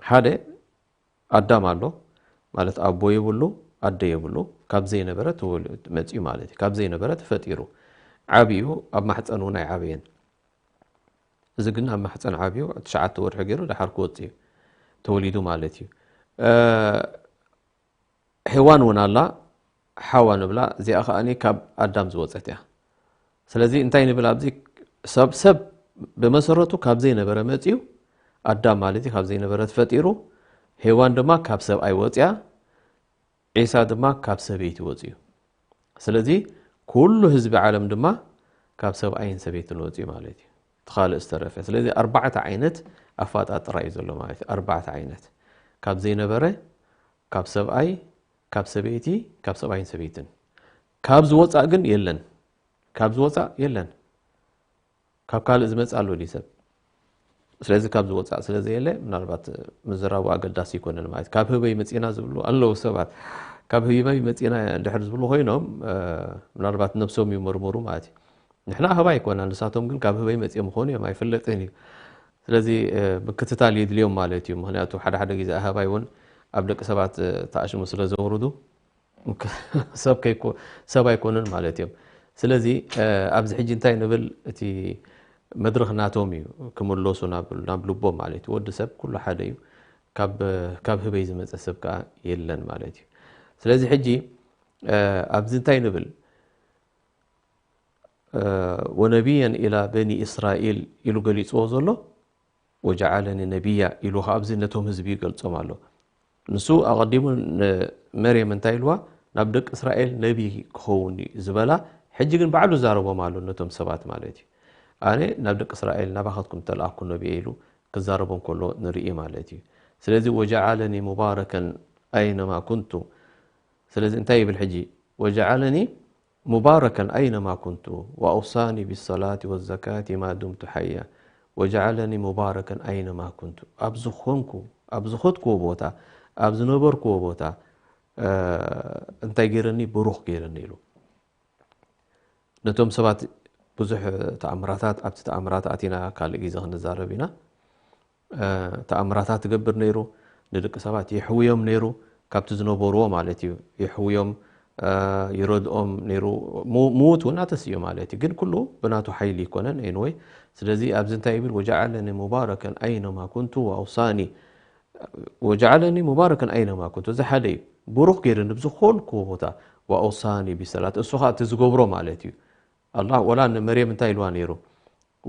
ሓደ ኣዳም ኣሎ፣ ማለት ኣቦ የብሉ፣ ኣደ የብሉ። ካብ ዘይነበረ ተወል- መፅዩ ማለት እዩ። ካብ ዘይነበረ ተፈጢሩ ዓብዩ፣ ኣብ ማሕፀን እውን ኣይዓበየን። እዚ ግን ኣብ ማሕፀን ዓብዩ ትሽዓተ ወርሒ ገይሩ ድሓር ክወፅእ እዩ ተወሊዱ ማለት እዩ። እ፣ ሄዋን እውን ኣላ፣ ሓዋ ንብላ፣ እዚኣ ከኣ ካብ ኣዳም ዝወፀት እያ። ስለዚ እንታይ ንብል ኣብዚ? ሰብ ሰብ ብመሰረቱ ካብ ዘይነበረ መፅዩ፣ ኣዳም ማለት እዩ፣ ካብ ዘይነበረ ተፈጢሩ። ሄዋን ድማ ካብ ሰብኣይ ወፅያ፣ ዒሳ ድማ ካብ ሰበይቲ ወፅዩ። ስለዚ ኩሉ ህዝቢ ዓለም ድማ ካብ ሰብኣይን ሰበይትን ወፅዩ ማለት እዩ፣ እቲ ካልእ ዝተረፈ። ስለዚ ኣርባዕተ ዓይነት ኣፋጣጥራ እዩ ዘሎ ማለት እዩ። ኣርባዕተ ዓይነት፣ ካብ ዘይነበረ፣ ካብ ሰብኣይ፣ ካብ ሰበይቲ፣ ካብ ሰብኣይን ሰበይትን። ካብ ዝወፃእ ግን የለን። ካብ ዝወፃእ የለን። ካብ ካልእ ዝመፅእ ኣሎ ድዩ ሰብ? ስለዚ ካብ ዝወፃእ ስለ ዘየለ፣ ምናልባት ምዝራቡ ኣገዳሲ ኣይኮነን ማለት እዩ። ካብ ህበይ መፂና ዝብሉ ኣለዉ ሰባት። ካብ ህበይ መፂና እንድሕር ዝብሉ ኮይኖም፣ እ፣ ምናልባት ነብሶም ይመርምሩ ማለት እዩ። ንሕና ኣህባይ ኣይኮና፣ ንሳቶም ግን ካብ ህበይ መፂኦም ምኾኑ እዮም፣ ኣይፍለጥን እዩ። ስለዚ፣ እ፣ ምክትታል የድልዮም ማለት እዩ። ምኽንያቱ ሓደ ሓደ ግዜ ኣህባይ እውን ኣብ ደቂ ሰባት፣ እ፣ ተኣሽሙ ስለ ዘውርዱ፣ ሰብ ከይኮ-፣ ሰብ ኣይኮኑን ማለት እዮም። ስለዚ፣ እ፣ ኣብዚ ሕጂ እንታይ ንብል? እቲ መድረኽ ናቶም እዩ፣ ክምለሱ ናብ፣ ናብ ልቦም ማለት እዩ። ወዲ ሰብ ኩሉ ሓደ እዩ። ካብ፣ ካብ ህበይ ዝመፀ ሰብ ከዓ የለን ማለት እዩ። ስለዚ ሕጂ፣ እ፣ ኣብዚ እንታይ ንብል? እ፣ ወነቢየን ኢላ በኒ እስራኤል ኢሉ ገሊፅዎ ዘሎ፣ ወጀዓለኒ ነቢያ ኢሉ ከኣ ኣብዚ ነቶም ህዝቢ ይገልጾም ኣሎ። ንሱ ኣቐዲሙ ንመርየም እንታይ ኢልዋ? ናብ ደቂ እስራኤል ነቢ ክኸውን እዩ ዝበላ። ሕጂ ግን ባዕሉ ዛረቦም ኣሎ ነቶም ሰባት ማለት እዩ። ኣነ ናብ ደቂ እስራኤል ናባኻትኩም ተለኣኩ ነቢ እየ ኢሉ ክዛረቦም ከሎ ንርኢ ማለት እዩ። ስለዚ ወጀዓለኒ ሙባረከን ኣይነማ ኩንቱ። ስለዚ እንታይ ይብል ሕጂ? ወጀዓለኒ ሙባረከን ኣይነማ ኩንቱ ወኣውሳኒ ቢሰላቲ ወዘካቲ ማ ዱምቱ ሓያ ወጀዓለኒ ሙባረከን ኣይነማ ኩንቱ። ኣብ ዝኾንኩ፣ ኣብ ዝኾትክዎ ቦታ፣ ኣብ ዝነበርክዎ ቦታ፣ እ፣ እንታይ ገይረኒ? ብሩኽ ገይረኒ ኢሉ። ነቶም ሰባት ብዙሕ ተኣምራታት፣ ኣብቲ ተኣምራት ኣቲና ካልእ ግዜ ክንዛረብ ኢና። እ፣ ተኣምራታት ትገብር ነይሩ፣ ንደቂ ሰባት የሕውዮም ነይሩ፣ ካብቲ ዝነበርዎ ማለት እዩ። የሕውዮም፣ እ፣ ይረድኦም ነይሩ። ሙ-፣ ምዉት እውን ኣተስዮ ማለት እዩ። ግን ኩሉ ብናቱ ሓይሊ ይኮነን፣ ኤንወይ። ስለዚ ኣብዚ እንታይ ይብል? ወጀዓለኒ ሙባረከን ኣይነማ ኩንቱ ወኣውሳኒ። ወጀዓለኒ ሙባረከን ኣይነማ ኩንቱ። እዚ ሓደ እዩ። ብሩኽ ገይርኒ ብዝኾንኩዎ ቦታ። ወኣውሳኒ ቢሰላት። እሱ ኸዓ እቲ ዝገብሮ ማለት እዩ። ኣላህ ወላ ንመርየም እንታይ ኢልዋ ነይሩ?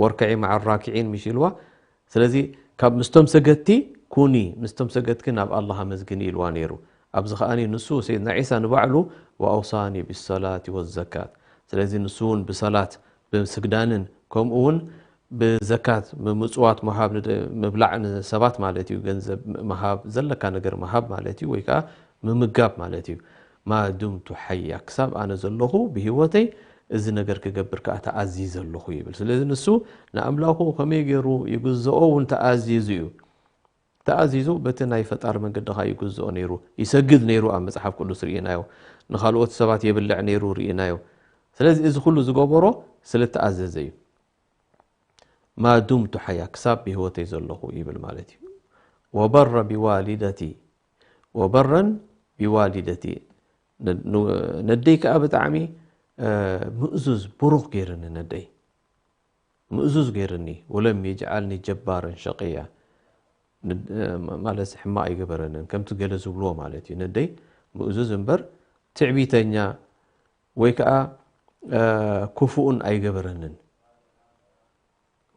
ወርከዒ መዓ ራኪዒን ምሽ ኢልዋ። ስለዚ ካብ ምስቶም ሰገድቲ ኩኒ፣ ምስቶም ሰገድቲ ናብ ኣላህ ኣመስግኒ ኢልዋ ነይሩ። ኣብዚ ከኣ ንሱ ሰይድና ዒሳ ንባዕሉ ወኣውሳኒ ቢሰላቲ ወዘካት። ስለዚ ንሱ እውን ብሰላት፣ ብስግዳንን ከምኡ እውን ብዘካት፣ ብምጽዋት ምሃብ፣ ንደ-፣ ምብላዕ ንሰባት ማለት እዩ። ገንዘብ ምሃብ፣ ዘለካ ነገር ምሃብ ማለት እዩ፣ ወይ ከኣ ምምጋብ ማለት እዩ። ማ ዱምቱ ሓያ፣ ክሳብ ኣነ ዘለኹ ብህይወተይ እዚ ነገር ክገብር ከኣ ተኣዚዘ ኣለኹ ይብል። ስለዚ ንሱ ንኣምላኹ ከመይ ገይሩ ይግዝኦ እውን ተኣዚዙ እዩ። ተኣዚዙ በቲ ናይ ፈጣሪ መንገዲ ከኣ ይግዝኦ ነይሩ፣ ይሰግድ ነይሩ ኣብ መጽሓፍ ቅዱስ ርኢናዮ። ንኻልኦት ሰባት የብልዕ ነይሩ ርኢናዮ። ስለዚ እዚ ኩሉ ዝገበሮ ስለ ተኣዘዘ እዩ። ማ ዱምቱ ሓያ፣ ክሳብ ብህይወተይ ዘለኹ ይብል ማለት እዩ። ወበረ ቢዋሊደቲ፣ ወበረን ቢዋሊደቲ፣ ነ-፣ ን-፣ ነደይ ከኣ ብጣዕሚ፣ እ፣ ምእዙዝ ብሩኽ ገይርኒ ነደይ። ምእዙዝ ገይርኒ። ወለም የጅዓልኒ ጀባረን ሸቅያ። ን-፣ እ፣ ማለት ሕማቕ ኣይገበረንን። ከምቲ ገለ ዝብልዎ ማለት እዩ። ነደይ ምእዙዝ እምበር ትዕቢተኛ ወይ ከኣ፣ እ፣ ክፉእን ኣይገበረንን።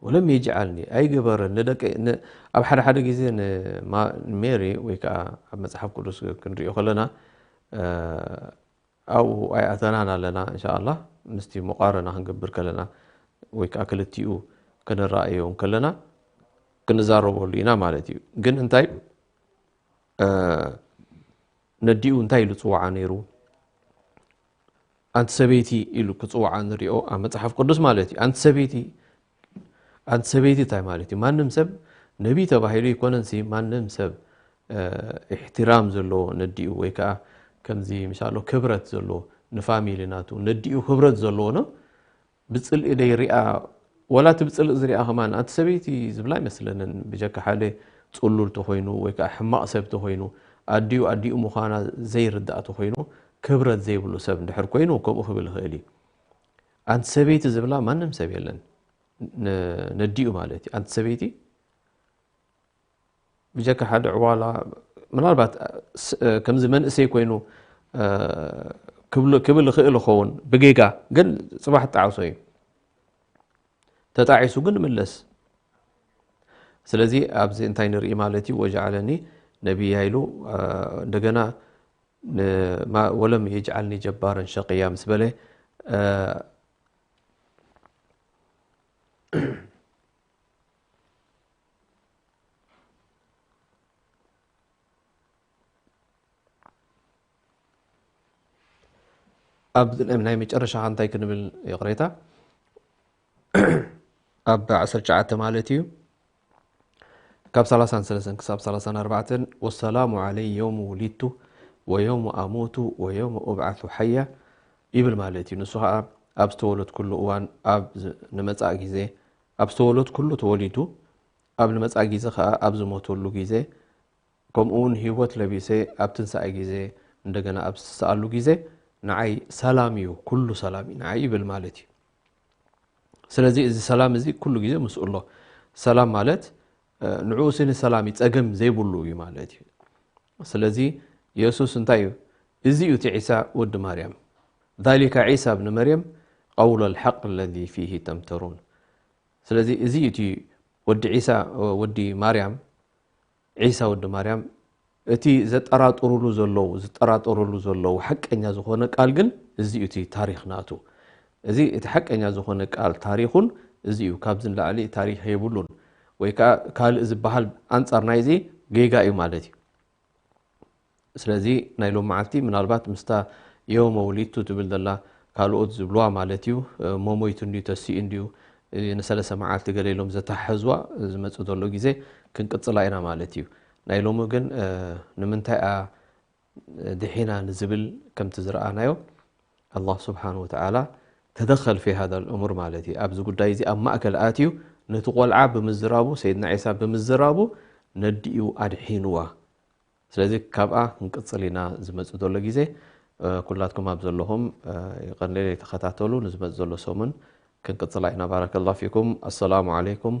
ወለም የጅዓልኒ፣ ኣይገበረን። ንደቂ-፣ ን-፣ ኣብ ሓደ ሓደ ግዜ ንማ-፣ ንሜሪ ወይ ከኣ ኣብ መጽሓፍ ቅዱስ ክንሪኦ ከለና፣ እ፣ ኣብኡ ኣይኣተናን ኣለና። እንሻኣላህ ምስቲ ሙቃረና ክንገብር ከለና ወይ ከኣ ክልቲኡ ክንረኣዮም ከለና ክንዛረበሉ ኢና ማለት እዩ። ግን እንታይ፣ እ፣ ነዲኡ እንታይ ኢሉ ጽውዓ ነይሩ? ኣንቲ ሰበይቲ ኢሉ ክጽውዓ ንሪኦ ኣብ መጽሓፍ ቅዱስ ማለት እዩ። ኣንቲ ሰበይቲ፣ ኣንቲ ሰበይቲ እንታይ ማለት እዩ? ማንም ሰብ ነቢይ ተባሂሉ ኣይኮነን ሲ፣ ማንም ሰብ፣ እ፣ ኢሕትራም ዘለዎ ነዲኡ ወይ ከኣ ከምዚ ምሻሎ ክብረት ዘለዎ ንፋሚሊ ናቱ ነዲኡ ክብረት ዘለዎ ነው። ብጽልኢ ደይሪኣ፣ ወላ እቲ ብጽልኢ ዝሪኣ ከማን፣ ኣንቲ ሰበይቲ ዝብላ ኣይመስለንን። ብጀካ ሓደ ጽሉል ተኾይኑ ወይ ከኣ ሕማቕ ሰብ ተኾይኑ፣ ኣዲኡ ኣዲኡ ምዃና ዘይርዳእ ተኾይኑ፣ ክብረት ዘይብሉ ሰብ እንድሕር ኮይኑ ከምኡ ክብል ይኽእል እዩ። ኣንቲ ሰበይቲ ዝብላ ማንም ሰብ የለን። ን-፣ ነዲኡ ማለት እዩ። ኣንቲ ሰበይቲ ብጀካ ሓደ ዕዋላ፣ ምናልባት ስ-፣ ከምዚ መንእሰይ ኮይኑ፣ እ፣ ክብሉ-፣ ክብል ይኽእል ይኸውን ብጌጋ፣ ግን ጽባሕ ጣዕሶ እዩ። ተጣዒሱ ግን ምለስ። ስለዚ ኣብዚ እንታይ ንርኢ ማለት እዩ? ወጀዓለኒ ነቢያ ኢሉ፣ እ፣ እንደገና ን-፣ ማ-፣ ወለም የጅዓልኒ ጀባረን ሸቅያ ምስ በለ፣ እ፣ ኣብ ናይ መጨረሻ እንታይ ክንብል ይቕሬታ፣ ኣብ ዓሰርተ ትሽዓተ ማለት እዩ፣ ካብ ሰላሳን ሰለስተን ክሳብ ሰላሳን ኣርባዕተን፣ ወሰላሙ ዓለይ የውሙ ውሊድቱ ወየውሙ ኣሙቱ ወየውሙ ኡብዓቱ ሓያ ይብል ማለት እዩ። ንሱ ከዓ ኣብ ዝተወለድኩሉ እዋን፣ ኣብ ዝ-፣ ንመጻእ ግዜ፣ ኣብ ዝተወለድኩሉ ተወሊዱ፣ ኣብ ንመጻእ ግዜ ከዓ ኣብ ዝሞተሉ ግዜ፣ ከምኡ እውን ህይወት ለቢሰ ኣብ ትንሳኤ ግዜ፣ እንደገና ኣብ ዝትስኣሉ ግዜ፣ ንዓይ ሰላም እዩ፣ ኩሉ ሰላም እዩ ንዓይ ይብል ማለት እዩ። ስለዚ እዚ ሰላም እዚ ኩሉ ግዜ ምስኡ ኣሎ። ሰላም ማለት፣ እ፣ ንዕኡ ስኒ ሰላም እዩ፣ ጸገም ዘይብሉ እዩ ማለት እዩ። ስለዚ የሱስ እንታይ እዩ? እዚ እዩ እቲ ዒሳ ወዲ ማርያም። ذلك ዒሳ ብን መርየም ቀውለ ልሓቅ ለዚ ፊሂ ተምተሩን። ስለዚ እዚ እዩ እቲ ወዲ ዒሳ፣ ወዲ ማርያም፣ ዒሳ ወዲ ማርያም፣ እቲ ዘጠራጥሩሉ ዘለዉ፣ ዝጠራጠሩሉ ዘለዉ ሓቀኛ ዝኾነ ቃል ግን እዚ እዩ እቲ ታሪኽ ናቱ። እዚ እቲ ሓቀኛ ዝኾነ ቃል ታሪኹን እዚ እዩ። ካብዚ ንላዕሊ ታሪኽ የብሉን። ወይ ከኣ ካልእ ዝበሃል ኣንጻር ናይዚ ጌጋ እዩ ማለት እዩ። ስለዚ ናይ ሎም መዓልቲ ምናልባት ምስታ የውመ ውሊድቱ ትብል ዘላ ካልኦት ዝብልዋ ማለት እዩ። እሞ ሞይቱ እንድዩ፣ ተሲኡ እንድዩ፣ ንሰለስተ መዓልቲ ገለ ኢሎም ዘተሓሕዝዋ ዝመጽእ ዘሎ ግዜ ክንቅጽላ ኢና ማለት እዩ። ናይ ሎሚ ግን፣ እ፣ ንምንታይ እያ ድሒና ንዝብል ከምቲ ዝረኣናዮ ኣላህ ስብሓን ወተዓላ ተደኸል ፊ ሃዛ ልእሙር ማለት እዩ። ኣብዚ ጉዳይ እዚ ኣብ ማእከል ኣትዩ ነቲ ቆልዓ ብምዝራቡ፣ ሰይድና ዒሳ ብምዝራቡ ነዲኡ ኣድሒንዋ። ስለዚ ካብኣ ክንቅጽል ኢና ዝመጽእ ዘሎ ግዜ። እ፣ ኩላትኩም ኣብ ዘለኹም፣ እ፣ ይቐንለይ ተኸታተሉ። ንዝመጽእ ዘሎ ሰሙን ክንቅጽላ ኢና። ባረከላሁ ፊኩም። ኣሰላሙ ዓለይኩም